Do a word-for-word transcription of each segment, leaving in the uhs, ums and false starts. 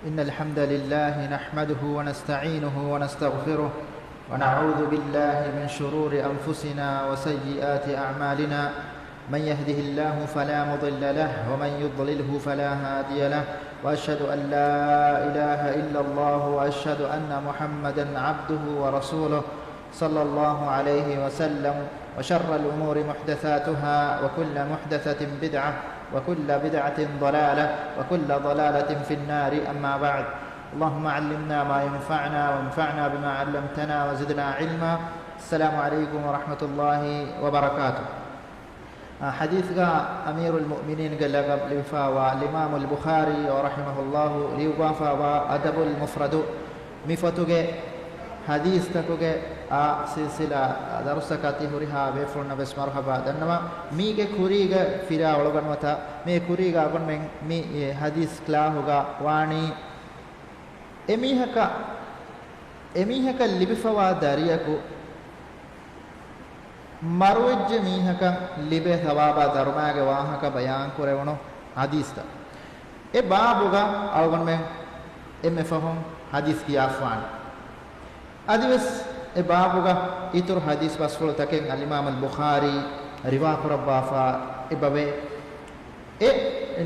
إن الحمد لله نحمده ونستعينه ونستغفره، ونعوذ بالله من شرور أنفسنا وسيئات أعمالنا. من يهده الله فلا مضل له، ومن يضلله فلا هادي له، وأشهد أن لا إله إلا الله، وأشهد أن محمدا عبده ورسوله، صلى الله عليه وسلم، وشر الأمور محدثاتها، وكل محدثة بدعة، وكل بدعة ضلالة، وكل ضلالة في النار، أما بعد. اللهم علمنا ما ينفعنا، وانفعنا بما علمتنا، وزدنا علما. السلام عليكم ورحمة الله وبركاته. އާ، ޙަދީޘްގަ އަމީރުލް މުއުމިނީންގެ ލަޤަބު ލިބިފާވާ އަލްއިމާމުލް ބުޚާރީ ރަޙިމަހުﷲ ލިޔުއްވާފާވާ އަދަބުލް މުފްރަދު މި ފޮތުގެ ޙަދީޘްތަކުގެ އާ ސިލްސިލާ ދަރުސަކަށް ތި ހުރިހާ ބޭފުޅުންނަށް ވެސް މަރުޙަބާ ދަންނަވަން. މީގެ ކުރީގަ ފިރާ އޮޅުގަނޑުމަތަ، މީ ކުރީގަ އަޅުގަނޑުމެން މި ޙަދީޘް ކްލާހުގަ ވާނީ އެމީހަކަށް، އެމީހަކަށް ލިބިފަވާ ދަރިޔަކު މަރުވެއްޖެ މީހަކަށް ލިބޭ ސަވާބާ ދަރުމައިގެ ވާހަކަ ބަޔާންކުރެވުނު ޙަދީޘްތައް. އެ ބާބުގަ އަޅުގަނޑުމެން އެންމެ ފަހުން ޙަދީޘް ކިޔާފާނެ. އަދިވެސް އެ ބާބުގަ އިތުރު ޙަދީޘް ބަސްފުޅުތަކެއް އަލްއިމާމުލް ބުޚާރީ ރިވާކުރައްވާފާ އެބަވޭ. އެ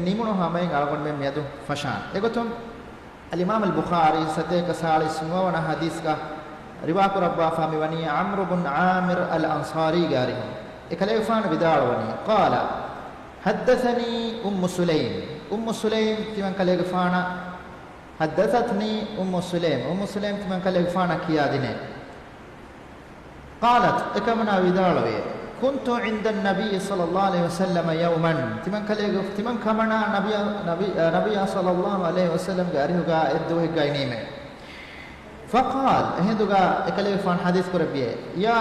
ނިމުނު ހަމައިން އަޅުގަނޑުމެން މިއަދު ފަށާނެ. އެގޮތުން އަލްއިމާމުލް ބުޚާރީ ސަތޭކަ ސާޅީސް ނުވަވަނަ ޙަދީޘްގަ ރިވާކުރައްވާފާ މިވަނީ ޢަމްރު ބުން ޢާމިރު އަލްއަންޞާރީގެ އަރިހުން. އެކަލޭގެފާނު ވިދާޅުވަނީ، ޤާލަ، ޙައްދަޘަނީ އުއްމު ސުލައިމް. އުއްމު ސުލައިމް ތިމަން ކަލޭގެފާނަށް، ޙައްދަޘަތްނީ އުއްމު ސުލައިމް، އުއްމު ސުލައިމް ތިމަން ކަލޭގެފާނަށް ކިޔާދިނޭ. ޤާލަތް، އެކަމަނާ ވިދާޅުވި، ކުންތު ޢިންދަ ނަބިއްޔި ޞައްލައްލާހު ޢަލައިހި ވަސައްލަމަ ޔައުމަން، ތިމަން ކަލޭގެ، ތިމަން ކަމަނާ ނަބިޔާ، ނަބި، ނަބިއްޔާ ޞައްލައްލާހު ޢަލައިހި ވަސައްލަމްގެ އަރިހުގަ އެއްދުވަހެއްގަ އިނީމޭ. ފަޤާލް، އެހިނދުގަ އެކަލޭގެފާނު ޙަދީޘް ކުރެއްވިއޭ، ޔާ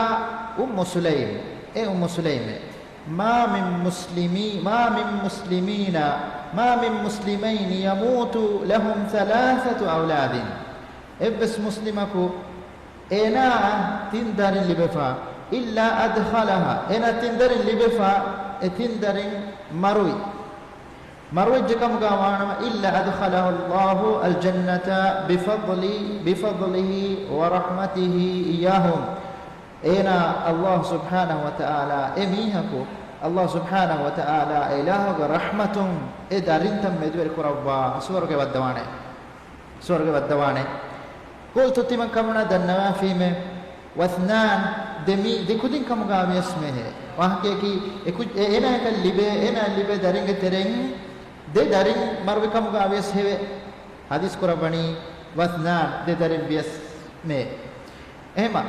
އުއްމު ސުލައިމް، އޭ އުއްމު ސުލައިމޭ، މާ މިން މުސްލިމީ، މާ މިން މުސްލިމީނަ، މާ މިން މުސްލިމައިނި ޔަމޫތު ލަހުމް ޘަލާޘަތު އައުލާދިން، އެއްވެސް މުސްލިމަކު އޭނާއަށް ތިން ދަރިން ލިބެފާ، އިއްލާ އަދްޚަލަހާ، އޭނާ ތިން ދަރިން ލިބެފާ، އެ ތިން ދަރިން މަރުވި، މަރުވެއްޖެ ކަމުގަ ވާނަމަ، އިއްލާ އަދްޚަލަހު ﷲ އަލްޖަނަّތަ ބިފަޟްލި، ބިފަޟްލިހި ވަރަޙްމަތިހި އިއްޔާހުމް. އޭނާ ﷲ ސުބްޙާނަހު ވަތަޢާލާ، އެ މީހަކު ﷲ ސުބްޙާނަހު ވަތަޢާލާ އެ އިލާހުގެ ރަޙްމަތުން އެ ދަރިންތައް މެދުވެރި ކުރައްވާ ސުވަރުގެ ވައްދަވާނެ. ސުވަރުގެ ވައްދަވާނެ. ޤުލްތު، ތިމަން ކަމަނާ ދަންނަވާފީމެ، ވަސްނާން، ދެ މީ، ދެ ކުދިން ކަމުގަ ވިޔަސް މެހޭ. ވާހަކަޔަކީ، އެ ކު، އެ، އޭނާއަކަށް ލިބޭ، އޭނާ ލިބޭ ދަރިންގެ ތެރެއިން ދެ ދަރިން މަރުވި ކަމުގަ ވިޔަސް ހެވެ. ޙަދީޘް ކުރައްވަނީ، ވަސްނާން، ދެ ދަރިން ވިޔަސް މެ. އެހެމަ،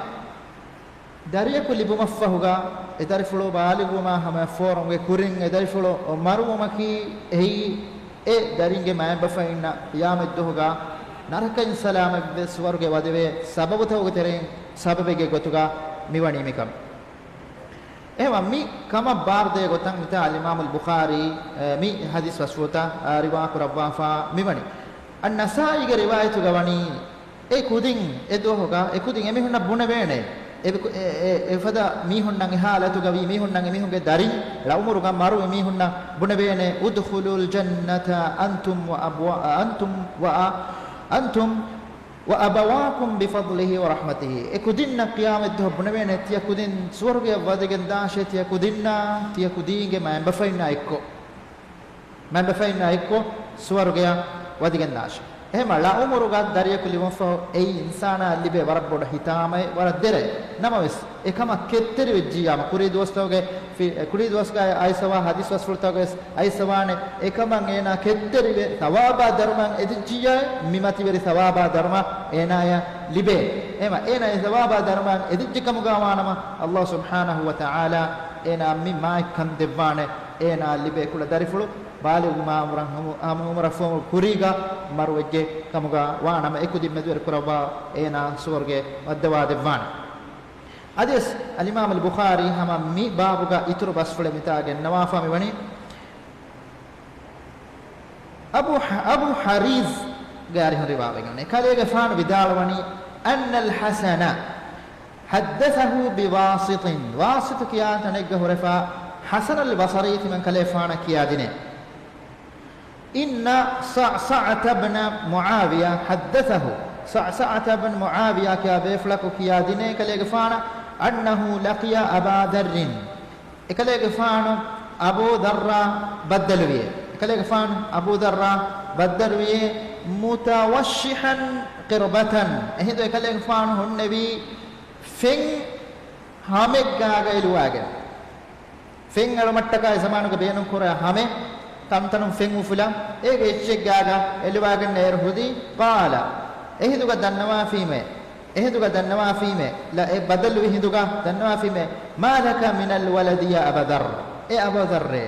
ދަރިޔަކު ލިބުމަށްފަހުގަ، އެ ދަރިފުޅު ބާލިޣުވުމާ ހަމަޔަށް ފޯރުމުގެ ކުރިން އެ ދަރިފުޅު މަރުވުމަކީ އެއީ، އެ ދަރިންގެ މައިންބަފައިންނަށް ޤިޔާމަތްދުވަހުގަ ނަރަކައިން ސަލާމަތްވެ ސުވަރުގެ ވަދެވޭ ސަބަބުތަކުގެ ތެރެއިން ސަބަބެއްގެ ގޮތުގަ މިވަނީ މިކަން. އެހެމަ މި ކަމަށް ބާރުދޭ ގޮތަށް މިތާ އަލްއިމާމުލް ބުޚާރީ، އެ، މި ޙަދީޘް ބަސްފުޅުތައް، އާ، ރިވާ ކުރައްވާފާ މިވަނީ. އައްނަސާއީގެ ރިވާޔަތުގަ ވަނީ، އެ ކުދިން އެ ދުވަހުގަ އެ ކުދިން އެމީހުންނަށް ބުނެވޭނެ. އެ، އެ، އެ، އެފަދަ މީހުންނަށް އެ ޙާލަތުގަ ވީ މީހުންނަށް އެމީހުންގެ ދަރިން ޅައުމުރުގަ މަރުވި މީހުންނަށް ބުނެވޭނެ، އުދްޚުލޫލް ޖަންނަތަ އަންތުމް ވަ އަބުވާ، އަންތުމް ވަ އަ، އަންތުމް ވަ އަބަވާކުމް ބިފަޟްލިހި ވަރަޙްމަތިހި. އެ ކުދިންނަށް ޤިޔާމަތްދުވަހު ބުނެވޭނެ، ތިޔަ ކުދިން ސުވަރުގެއަށް ވަދެގެން ދާށޭ، ތިޔަ ކުދިންނާ، ތިޔަ ކުދީންގެ މައިންބަފައިންނާ އެއްކޮށް. މައިންބަފައިންނާ އެއްކޮށް ސުވަރުގެއަށް ވަދެގެން ދާށޭ. އެހެމަ ޅައުމުރުގަ ދަރިޔަކު ލިބުމަށްފަހު އެއީ އިންސާނާއަށް ލިބޭ ވަރަށް ބޮޑު ހިތާމައެއް، ވަރަށް ދެރައެއް. ނަމަވެސް، އެކަމަށް ކެތްތެރިވެއްޖިއްޔާމަ، ކުރީ ދުވަސްތަކުގެ ފި، ކުރީ ދުވަސްގައި އައިސްފަވާ ޙަދީޘް ބަސްފުޅުތަކުވެސް އައިސްފަވާނެ، އެކަމަށް އޭނާ ކެތްތެރިވެ ޘަވާބާ ދަރުމައިން އެދިއްޖިއްޔާ، މި މަތިވެރި ޘަވާބާ ދަރުމަ އޭނާޔަށް ލިބޭ. އެހެމަ އޭނާ އެ ޘަވާބާ ދަރުމައިން އެދިއްޖެ ކަމުގަ ވާނަމަ، ﷲ ސުބްޙާނަހު ވަ ތަޢާލާ އޭނާ މި މާތްކަން ދެއްވާނެ. އޭނާ ލިބޭ ކުޑަ ދަރިފުޅު ބާލިޣުވުމާ އުމުރަށް ހަމު، ހަމަ އުމުރަށް ފޯރު ކުރީގަ މަރުވެއްޖެ ކަމުގަ ވާނަމަ، އެކުދިން މެދުވެރި ކުރައްވާ އޭނާ ސުވަރުގެ ވައްދަވާ ދެއްވާނެ. އަދިވެސް އަލްއިމާމުލް ބުޚާރީ ހަމަ މި ބާބުގަ އިތުރު ބަސްފުޅެއް މިތާ ގެންނަވާފާ މިވަނީ، އަބޫ ޙަ، އަބޫ ޙަރީޒްގެ އަރިހުން ރިވާވެގެން ކަލޭގެފާނު ވިދާޅުވަނީ، އަންނަލް ޙަސަނަ ޙައްދަޘަހޫ ބިވާސިޠިން، ވާސިޠު ކިޔާ ތަނެއްގަ ހުރެފާ ޙަސަނުލް ބަޞަރީ ތިމަން ކަލޭފާނަށް ކިޔާދިނޭ. إن صعصعة بن معاوية حدثه، ޞަޢްޞަޢަތަ ބިން މުޢާވިޔާ ކިޔާ ބޭފުޅަކު ކިޔާދިނޭ އެކަލޭގެފާނަށް، أنه لقي أبا ذر، އެކަލޭގެފާނު އަބޫ ޛައްރާ ބައްދަލުވިއޭ، އެކަލޭގެފާނު އަބޫ ޛައްރާ ބައްދަލުވިއޭ، متوشحا قربة، އެހިނދު އެކަލޭގެފާނު ހުންނެވީ ފެން ހަމެއްގާގަ އެލުވާގެން. ފެން އެޅުމަށްޓަކާ އެ ޒަމާނުގަ ބޭނުންކުރާ ހަމެއް، ތަންތަނުން ފެން އުފުލާ، އޭގެ އެއްޗެއްގާގަ އެލުވާގެން އޭރު ހުދީ، قال، އެހިނދުގަ ދަންނަވާފީމޭ، އެހިނދުގަ ދަންނަވާފީމޭ، ލަ، އެ ބަދަލުވި ހިނދުގަ ދަންނަވާފީމޭ، ما لك من الولد يا أبا ذر، އޭ އަބޫ ޛައްރޭ،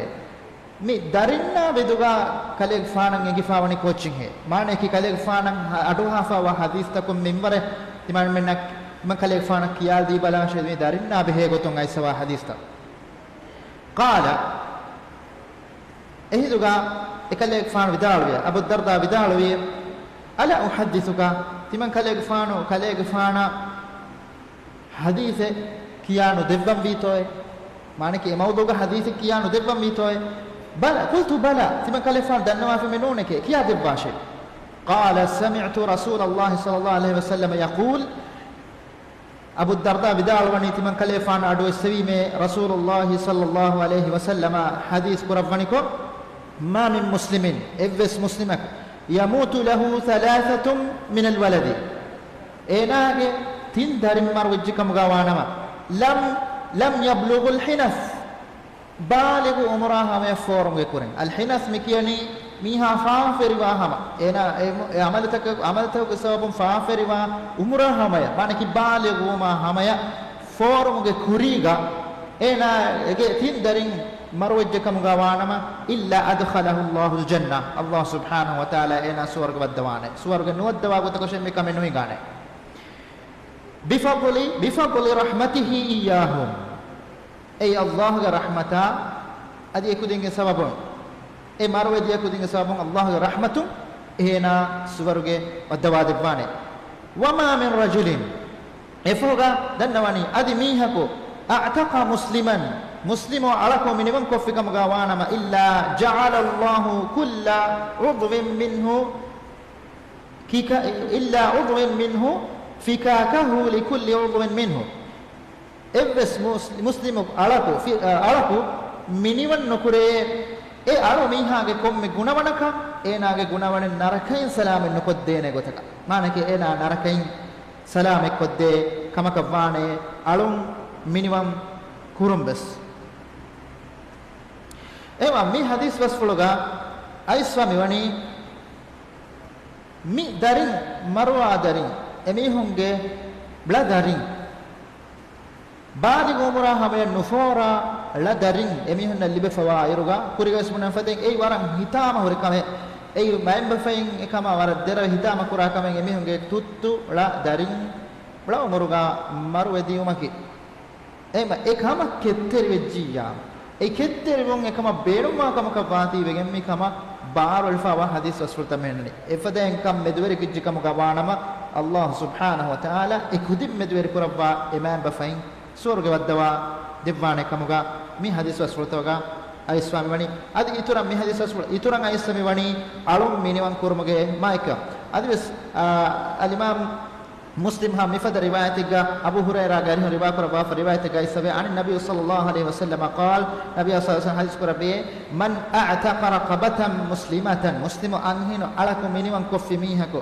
މި ދަރިންނާ މެދުގަ ކަލޭގެފާނަށް އެނގިފާވަނީ ކޯއްޗެއްހޭ؟ މާނައަކީ ކަލޭގެފާނަށް އަޑުއަހާފައިވާ ޙަދީޘްތަކުން މިންވަރެއް ތިމަންމެންނަށް، ތިމަން ކަލޭގެފާނަށް ކިޔާދީބަލާށޭ، މި ދަރިންނާ ބެހޭގޮތުން އައިސްފައިވާ ޙަދީޘްތައް. قال، އެހިނދުގަ އެކަލޭގެފާނު ވިދާޅުވި، އަބޫ ދަރްދާ ވިދާޅުވި، ألا أحدثك، ތިމަން ކަލޭގެފާނު، ކަލޭގެފާނަށް ޙަދީޘެއް ކިޔާ ނުދެއްވަންވީތޯއޭ؟ މާނައަކީ އެ މައުޟޫޢުގަ ޙަދީޘެއް ކިޔާ ނުދެއްވަންވީތޯއޭ؟ بلى، قلت بلى، ތިމަން ކަލޭގެފާނު ދަންނަވާފީމޭ ނޫނެކޭ، ކިޔާދެއްވާށޭ. قال سمعت رسول الله صلى الله عليه وسلم يقول، އަބޫ ދަރްދާ ވިދާޅުވަނީ ތިމަން ކަލޭގެފާނު އަޑު އެއްސެވީމޭ، ރަސޫލުﷲ ޞައްލަﷲ ޢަލައިހި ވަސައްލަމަ ޙަދީޘް ކުރައްވަނިކޮށް، ما من مسلم، އެއްވެސް މުސްލިމަކު، يموت له ثلاثة من الولد، އޭނާގެ ތިން ދަރިން މަރުވެއްޖެ ކަމުގަ ވާނަމަ، لم، لم يبلغ الحنث، ބާލިޣު އުމުރާ ހަމަޔަށް ފޯރުމުގެ ކުރިން. އަލްޙިނަސް މި ކިޔަނީ މީހާ ފާފަވެރިވާ ހަމަ، އޭނާ އެ، އެ ޢަމަލުތަކަށް، ޢަމަލުތަކުގެ ސަބަބުން ފާފަވެރިވާ އުމުރާ ހަމަޔަށް، މާނައަކީ ބާލިޣުވުމާ ހަމަޔަށް ފޯރުމުގެ ކުރީގަ އޭނާގެ ތިން ދަރިން މަރުވެއްޖެ ކަމުގަ ވާނަމަ، إلا أدخله الله الجنة، ﷲ ސުބްޙާނަހޫ ވަތަޢާލާ އޭނާ ސުވަރުގެ ވައްދަވާނެ. ސުވަރުގެ ނުވައްދަވާ ގޮތަކަށެއް މި ކަމެއް ނުހިނގާނެ. بفضل، بفضل رحمته إياهم. އެއީ ﷲގެ ރަޙްމަތާ އަދި އެކުދިންގެ ސަބަބުން، އެ މަރުވެދިޔަ ކުދިންގެ ސަބަބުން ﷲގެ ރަޙްމަތުން އޭނާ ސުވަރުގެ ވައްދަވާދެއްވާނެ. وما من رجل، އެފަހުގަ ދަންނަވަނީ އަދި މީހަކު، أعتق مسلما، މުސްލިމު އަޅަކު މިނިވަން ކޮށްފިކަމުގަ ވާނަމަ، إلا جعل الله كل عضو منه كك-، إلا عضو منه فكاكه لكل عضو منه. އެއްވެސް މުސް-، މުސްލިމު އަޅަކު، ފި-، އަ، އަޅަކު މިނިވަން ނުކުރޭ، އެ އަޅު މީހާގެ ކޮންމެ ގުނަވަނަކަށް އޭނާގެ ގުނަވަނެއް ނަރަކައިން ސަލާމަތް ނުކޮށްދޭނެ ގޮތަކަށް. މާނައަކީ އޭނާ ނަރަކައިން ސަލާމަތްކޮށްދޭ ކަމަކަށް ވާނެ އަޅުން މިނިވަން ކުރުން ވެސް. އެވަ މި ޙަދީޘް ބަސްފުޅުގަ އައިސްފަ މިވަނީ މި ދަރިން، މަރުވާ ދަރިން، އެމީހުންގެ ޅަ ދަރިން، ބާލިޣު އުމުރާ ހަމަޔަށް ނުފޯރާ ޅަ ދަރިން އެމީހުންނަށް ލިބިފަވާ އިރުގަ، ކުރިގަސް ބުނަން ފަދައިން އެއީ ވަރަށް ހިތާމަ ހުރި ކަމެއް. އެއީ މައިންބަފައިން އެކަމާ ވަރަށް ދެރަވެ ހިތާމަ ކުރާ ކަމެއް، އެމީހުންގެ ތުއްތު ޅަ ދަރިން ޅަ އުމުރުގަ މަރުވެދިޔުމަކީ. އެމަ އެ ކަމަށް ކެތްތެރިވެއްޖިއްޔާ، އެ ކެތްތެރިވުން އެ ކަމަށް ބޭނުންވާ ކަމަކަށް ވާތީވެގެން މި ކަމަށް ބާރުއެޅިފައިވާ ޙަދީޘް ބަސްފުޅުތައް މި ހުންނަނީ. އެފަދައިން ކަން މެދުވެރިކޮށްޖެ ކަމުގަ ވާނަމަ، ﷲ ސުބްޙާނަހޫ ވަތަޢާލާ އެ ކުދިން މެދުވެރި ކުރައްވާ އެ މައިންބަފައިން ސުވަރުގެ ވައްދަވާ ދެއްވާނެ ކަމުގަ މި ޙަދީޘް ބަސްފުޅުތަކުގަ އައިސްފަ މިވަނީ. އަދި އިތުރަށް މި ޙަދީޘް ބަސްފުޅު އިތުރަށް އައިސްފަ މިވަނީ އަޅުން މިނިވަން ކުރުމުގެ މާތްކަން. އަދިވެސް، އާ، އަލްއިމާމް މުސްލިމް ހާ މިފަދަ ރިވާޔަތެއްގަ އަބޫ ހުރައިރާގެ އަރިހުން ރިވާ ކުރައްވާފަ ރިވާޔަތެއްގަ އިސްވޭ، عن النبي صلى الله عليه وسلم قال، ނަބީ ޞައްލަﷲ ޢަލައިހި ވަސައްލަމަ ޙަދީޘް ކުރައްވި، من أعتق رقبة مسلمة، މުސްލިމު އަންހެނު އަޅަކު މިނިވަން ކޮށްފި މީހަކު،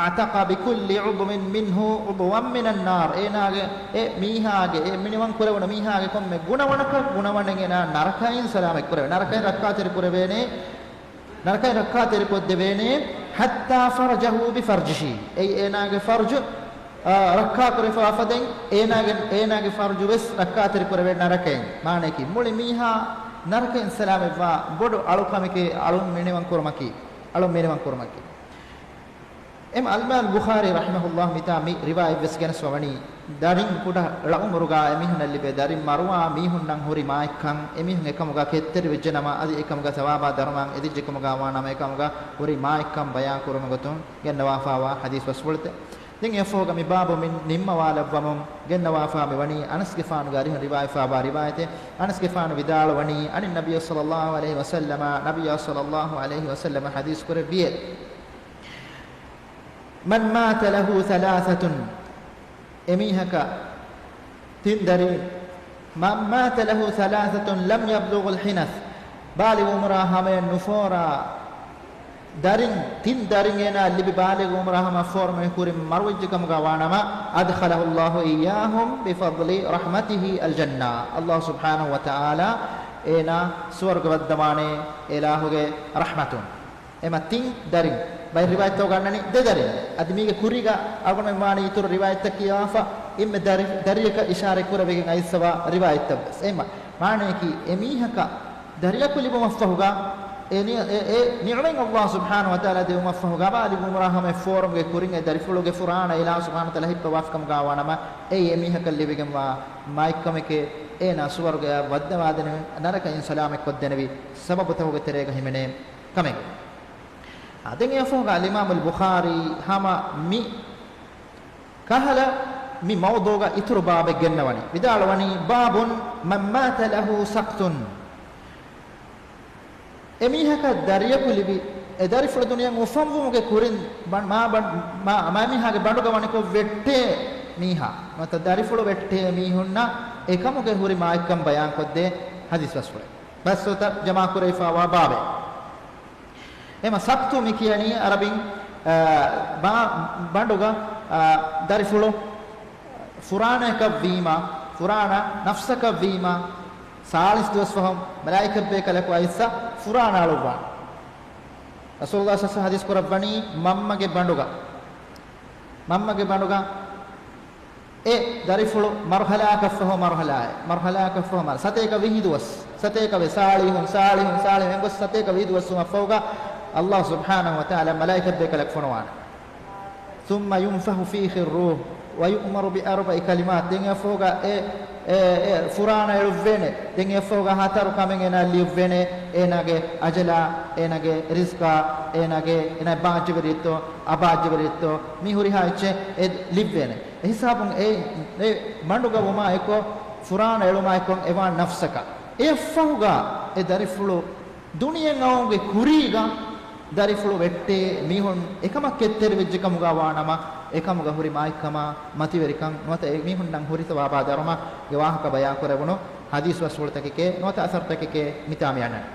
أعتق بكل عضو منه عضوا من النار، އޭނާގެ އެ މީހާގެ، އެ މިނިވަން ކުރެވުނު މީހާގެ ކޮންމެ ގުނަވަނަކަށް، ގުނަވަނެއް އޭނާ ނަރަކައިން ސަލާމަތް ކުރެވޭ، ނަރަކައިން ރައްކާތެރި ކުރެވޭނެ. ނަރަކައިން ރައްކާތެރިކޮށްދެވޭނެ، حتى فرجه بفرجه، އެއީ އޭނާގެ ފަރްޖު، އާ، ރައްކާކުރެފަވާ ފަދައިން، އޭނާގެ، އޭނާގެ ފަރްޖު ވެސް ރައްކާތެރިކުރެވޭ ނަރަކައިން. މާނައަކީ، މުޅި މީހާ ނަރަކައިން ސަލާމަތްވާ ބޮޑު އަޅުކަމެކޭ އަޅުން މިނިވަން ކުރުމަކީ، އަޅުން މިނިވަން ކުރުމަކީ. އެމް އަލްއިމާމް ބުޚާރީ ރަޙިމަހުﷲ މިތާ މި ރިވާޔަތް ވެސް ގެނެސްވަވަނީ، ދަރިން ކުޑަ ޅަ އުމުރުގަ އެމީހުންނަށް ލިބޭ ދަރިން މަރުވާ މީހުންނަށް ހުރި މާތްކަން، އެމީހުން އެކަމުގަ ކެތްތެރިވެއްޖެނަމަ، އަދި އެކަމުގަ ސަވާބާ ދަރުމައިން އެދިއްޖެކަމުގަ ވާނަމަ، އެކަމުގަ ހުރި މާތްކަން ބަޔާން ކުރުމުގެ ގޮތުން ގެންނަވާފައިވާ ޙަދީޘް ބަސްފުޅުތައް. ދެން އެފަހުގަ މި ބާބު މި ނިންމަވާލައްވަމުން ގެންނަވާފާ މި ވަނީ އަނަސްގެފާނުގެ އަރިހުން ރިވާޔަތްވާ ރިވާޔަތެއް. އަނަސްގެފާނު ވިދާޅުވަނީ، އަނި ނަބިއްޔަ ޞައްލައްލާހު ޢަލައިހި ވަސައްލަމަ، ނަބިއްޔާ ޞައްލައްލާހު ޢަލައިހި ވަސައްލަމަ ޙަދީޘް ކުރެއްވިއޭ، من مات له ثلاثة، އެމީހަކަށް ތިން ދަރި، من مات له ثلاثة لم يبلغ الحنث، ބާލިޣު އުމުރާ ހަމަޔަށް ނުފޯރާ ދަރިން، ތިން ދަރިން އޭނާ ލިބި ބާލިޣު އުމުރާ ހަމަ ފޯރުމަށް ކުރިން މަރުވެއްޖެ ކަމުގަ ވާނަމަ، أدخله الله إياهم بفضل رحمته الجنة، ﷲ ސުބްޙާނަހު ވަތަޢާލާ އޭނާ ސުވަރުގެ ވައްދަވާނެ އެ އިލާހުގެ ރަޙްމަތުން. އެމަ ތިން ދަރިން. ބައެއް ރިވާޔަތްތަކުގަ އަންނަނީ ދެ ދަރިން. އަދި މީގެ ކުރީގަ އަޅުގަނޑުމެން ވާނީ އިތުރު ރިވާޔަތްތައް ކިޔާފަ، އެންމެ ދަރި، ދަރިޔަކަށް އިޝާރަތް ކުރެވިގެން އައިސްފަވާ ރިވާޔަތްތައް ވެސް. އެމަ މާނަޔަކީ އެމީހަކަށް ދަރިޔަކު ލިބުމަށްފަހުގަ، އެ ނި-، އެ، އެ ނިޢުމަތް ﷲ ސުބްޙާނަހު ވަތަޢާލާ ދެވުމަށްފަހުގަ، ބާލިޣު އުމުރާ ހަމަ ފޯރުމުގެ ކުރިން އެ ދަރިފުޅުގެ ފުރާނަ އިލާހު ސުބްޙާނަހު ވަތަޢާލާ ހިއްޕަވާފިކަމުގަ ވާނަމަ، އެއީ އެމީހަކަށް ލިބިގެންވާ މާތްކަމެކޭ، އޭނާ ސުވަރުގެއަށް ވައްދަވާދެނެވި، ނަރަކައިން ސަލާމަތްކޮށްދެނެވި ސަބަބުތަކުގެ ތެރޭގަ ހިމެނޭ ކަމެއް. އާ، ދެން އެއަށްފަހުގަ އަލްއިމާމުލް ބުޚާރީ ހަމަ މި ކަހަލަ މި މައުޟޫގަ އިތުރު ބާބެއް ގެންނަވަނީ. ވިދާޅުވަނީ، باب من مات له سقط. އެމީހަކަށް ދަރިޔަކު ލިބި، އެ ދަރިފުޅު ދުނިޔެއަށް އުފަންވުމުގެ ކުރިން ބަން-، މާ ބަން-، މާ-، މާމީހާގެ ބަނޑުގަ ވަނިކޮށް ވެއްޓޭ މީހާ، ނުވަތަ ދަރިފުޅު ވެއްޓޭ މީހުންނަށް އެކަމުގެ ހުރި މާތްކަން ބަޔާންކޮށްދޭ ޙަދީޘް ބަސްފުޅެއް. ބަސްފުޅުތައް ޖަމާކުރެވިފާވާ ބާބެއް. އެމަ ސަޤްޠު މި ކިޔަނީ އަރަބިން، އާ، ބާ-، ބަނޑުގަ، އާ، ދަރިފުޅު ފުރާނައަކަށް ވީމަ، ފުރާނަ ނަފްސަކަށް ވީމަ، ސާޅީސް ދުވަސް ފަހުން މަލާއިކަތް ބޭކަލަކު އައިސްފަ ފުރާނަ އަޅުއްވާނެ. ރަސޫލުﷲ ޞައްލަﷲު ޢަލައިހި ވަސައްލަމަ ޙަދީޘް ކުރައްވަނީ މަންމަގެ ބަނޑުގަ، މަންމަގެ ބަނޑުގަ އެ ދަރިފުޅު މަރުޙަލާއަކަށްފަހު މަރުޙަލާއެއް، މަރުޙަލާއަކަށްފަހު މަރު-، ސަތޭކަ ވިހި ދުވަސް، ސަތޭކަ ވެ ސާޅީހުން، ސާޅީހުން، ސާޅީހުން އެނގޮސް ސަތޭކަ ވިހި ދުވަސްވުމަށްފަހުގަ ﷲ ސުބްޙާނަހު ވަތަޢާލާ މަލާއިކަތް ބޭކަލަކު ފޮނުވާނެ. ثم ينفخ فيه الروح ويؤمر بأربع كلمات. ދެން އެފަހުގަ އެ، އެ، އެ ފުރާނަ އެޅުއްވޭނެ. ދެން އެފަހުގަ ހަތަރު ކަމެއް އޭނާ ލިޔުއްވޭނެ. އޭނާގެ އަޖަލާ، އޭނާގެ ރިޒްޤާ، އޭނާގެ، އޭނާ ބާއްޖަވެރިއެއްތޯ، އަބާއްޖަވެރިއެއްތޯ، މި ހުރިހާ އެއްޗެއް އެ ލިޔުއްވޭނެ. އެހިސާބުން އެ، އެ ބަނޑުގަ ވުމާ އެއްކޮށް، ފުރާނަ އެޅުމާ އެއްކޮށް އެވާން ނަފްސަކަށް. އެއަށްފަހުގަ އެ ދަރިފުޅު ދުނިޔެއަށް އައުމުގެ ކުރީގަ ދަރިފުޅު ވެއްޓޭ މީހުން އެކަމަށް ކެތްތެރިވެއްޖެ ކަމުގަ ވާނަމަ، އެކަމުގަ ހުރި މާތްކަމާ މަތިވެރިކަން ނުވަތަ އެ މީހުންނަށް ހުރި ސަވާބާ ދަރުމަގެ ވާހަކަ ބަޔާން ކުރެވުނު ޙަދީޘް ބަސްފުޅުތަކެކޭ ނުވަތަ އަސަރުތަކެކޭ މިތާ މި އަންނަނީ.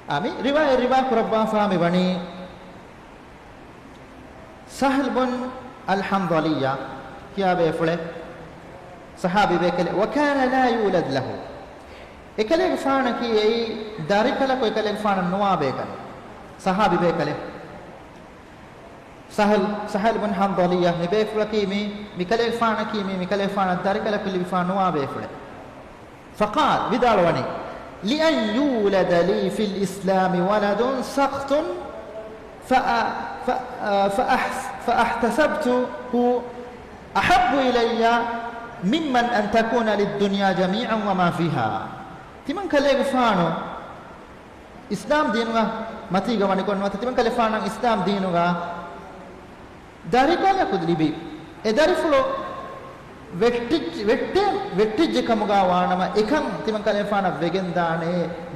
އާ، މި ރިވާޔަތް ރިވާ ކުރައްވާފާ މި ވަނީ ސަހްލް ބުން އަލް ޙަންޟަލިއްޔާ ކިޔާ ބޭފުޅެއް، ޞަޙާބީ ބޭކަލެއް، وكان لا يولد له. އެކަލޭގެފާނަކީ އެއީ ދަރިކަލަކު އެކަލޭގެފާނަށް ނުވާ ބޭކަލެއް. ޞަޙާބީ ބޭކަލެއް. ސަހްލް، ސަހްލް ބުން ޙަންޟަލިއްޔާ މި ބޭފުޅަކީ މި، މިކަލޭގެފާނަކީ މި، މިކަލޭގެފާނަށް ދަރިކަލަކު ލިބިފާ ނުވާ ބޭފުޅެއް. فقال، ވިދާޅުވަނީ، لأن يولد لي في الإسلام ولد سقط فأ-، ف-، فأحس-، فأحتسبته أحب إلي ممن أن تكون لي الدنيا جميعا وما فيها. ތިމަން ކަލޭގެފާނު އިސްލާމް ދީނުގަ މަތީގަ ވަނިކޮށް ނުވަތަ ތިމަން ކަލޭގެފާނަށް އިސްލާމް ދީނުގަ ދަރިކަލަކު ލިބި، އެ ދަރިފުޅު ވެއްޓިއްޖެ-، ވެއްޓެ-، ވެއްޓިއްޖެ ކަމުގަ ވާނަމަ، އެކަން ތިމަން ކަލޭގެފާނަށް ވެގެންދާނެ،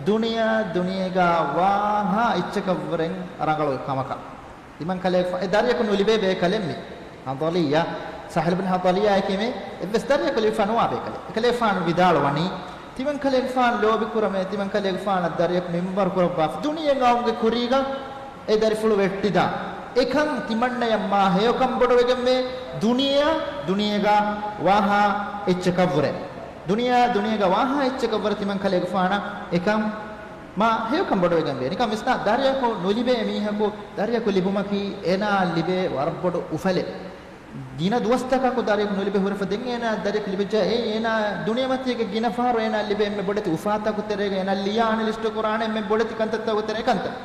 ދުނިޔެ، ދުނިޔޭގަ ވާހާ އެއްޗަކަށްވުރެން ރަނގަޅު ކަމަކަށް. ތިމަން ކަލޭގެފާ-، އެ ދަރިޔަކު ނުލިބޭ ބޭކަލެއް މި. ޙަންޟަލިއްޔާ، ސަހްލް ބިން ޙަންޟަލިއްޔާއަކީ މި އެއްވެސް ދަރިޔަކު ލިބިފަ ނުވާ ބޭކަލެއް. އެކަލޭގެފާނު ވިދާޅުވަނީ، ތިމަން ކަލޭގެފާނު ލޯބިކުރަމޭ، ތިމަން ކަލޭގެފާނަށް ދަރިޔަކު މިންވަރު ކުރައްވާފަ. ދުނިޔެ ގައުމުގެ ކުރީގަ އެ ދަރިފުޅު ވެއްޓިދާ. އެކަން ތިމަންނަޔަށް މާ ހެޔޮކަން ބޮޑުވެގެންވޭ، ދުނިޔެއަށް، ދުނިޔޭގަ ވާހާ އެއްޗަކަށްވުރެ. ދުނިޔެއަށް، ދުނިޔޭގަ ވާހާ އެއްޗަކަށްވުރެ ތިމަން ކަލޭގެފާނަށް އެކަން މާ ހެޔޮކަން ބޮޑުވެގެންވޭ. ނިކަން ވިސްނާ، ދަރިޔަކު ނުލިބޭ މީހަކު، ދަރިޔަކު ލިބުމަކީ އޭނާއަށް ލިބޭ ވަރަށް ބޮޑު އުފަލެއް. ގިނަ ދުވަސްތަކަކު ދަރިޔަކު ނުލިބެ ހުރެފަ ދެން އޭނާ ދަރިޔަކު ލިބިއްޖެ. އެއީ އޭނާ ދުނިޔެމަތީގެ ގިނަ ފަހަރު އޭނާ ލިބޭ އެންމެ ބޮޑެތި އުފާތަކު ތެރޭގަ އޭނާ ލިޔާ އަނަލިސްޓު ކުރާނެ އެންމެ ބޮޑެތި ކަންތައްތަކު ތެރޭ ކަންތައް.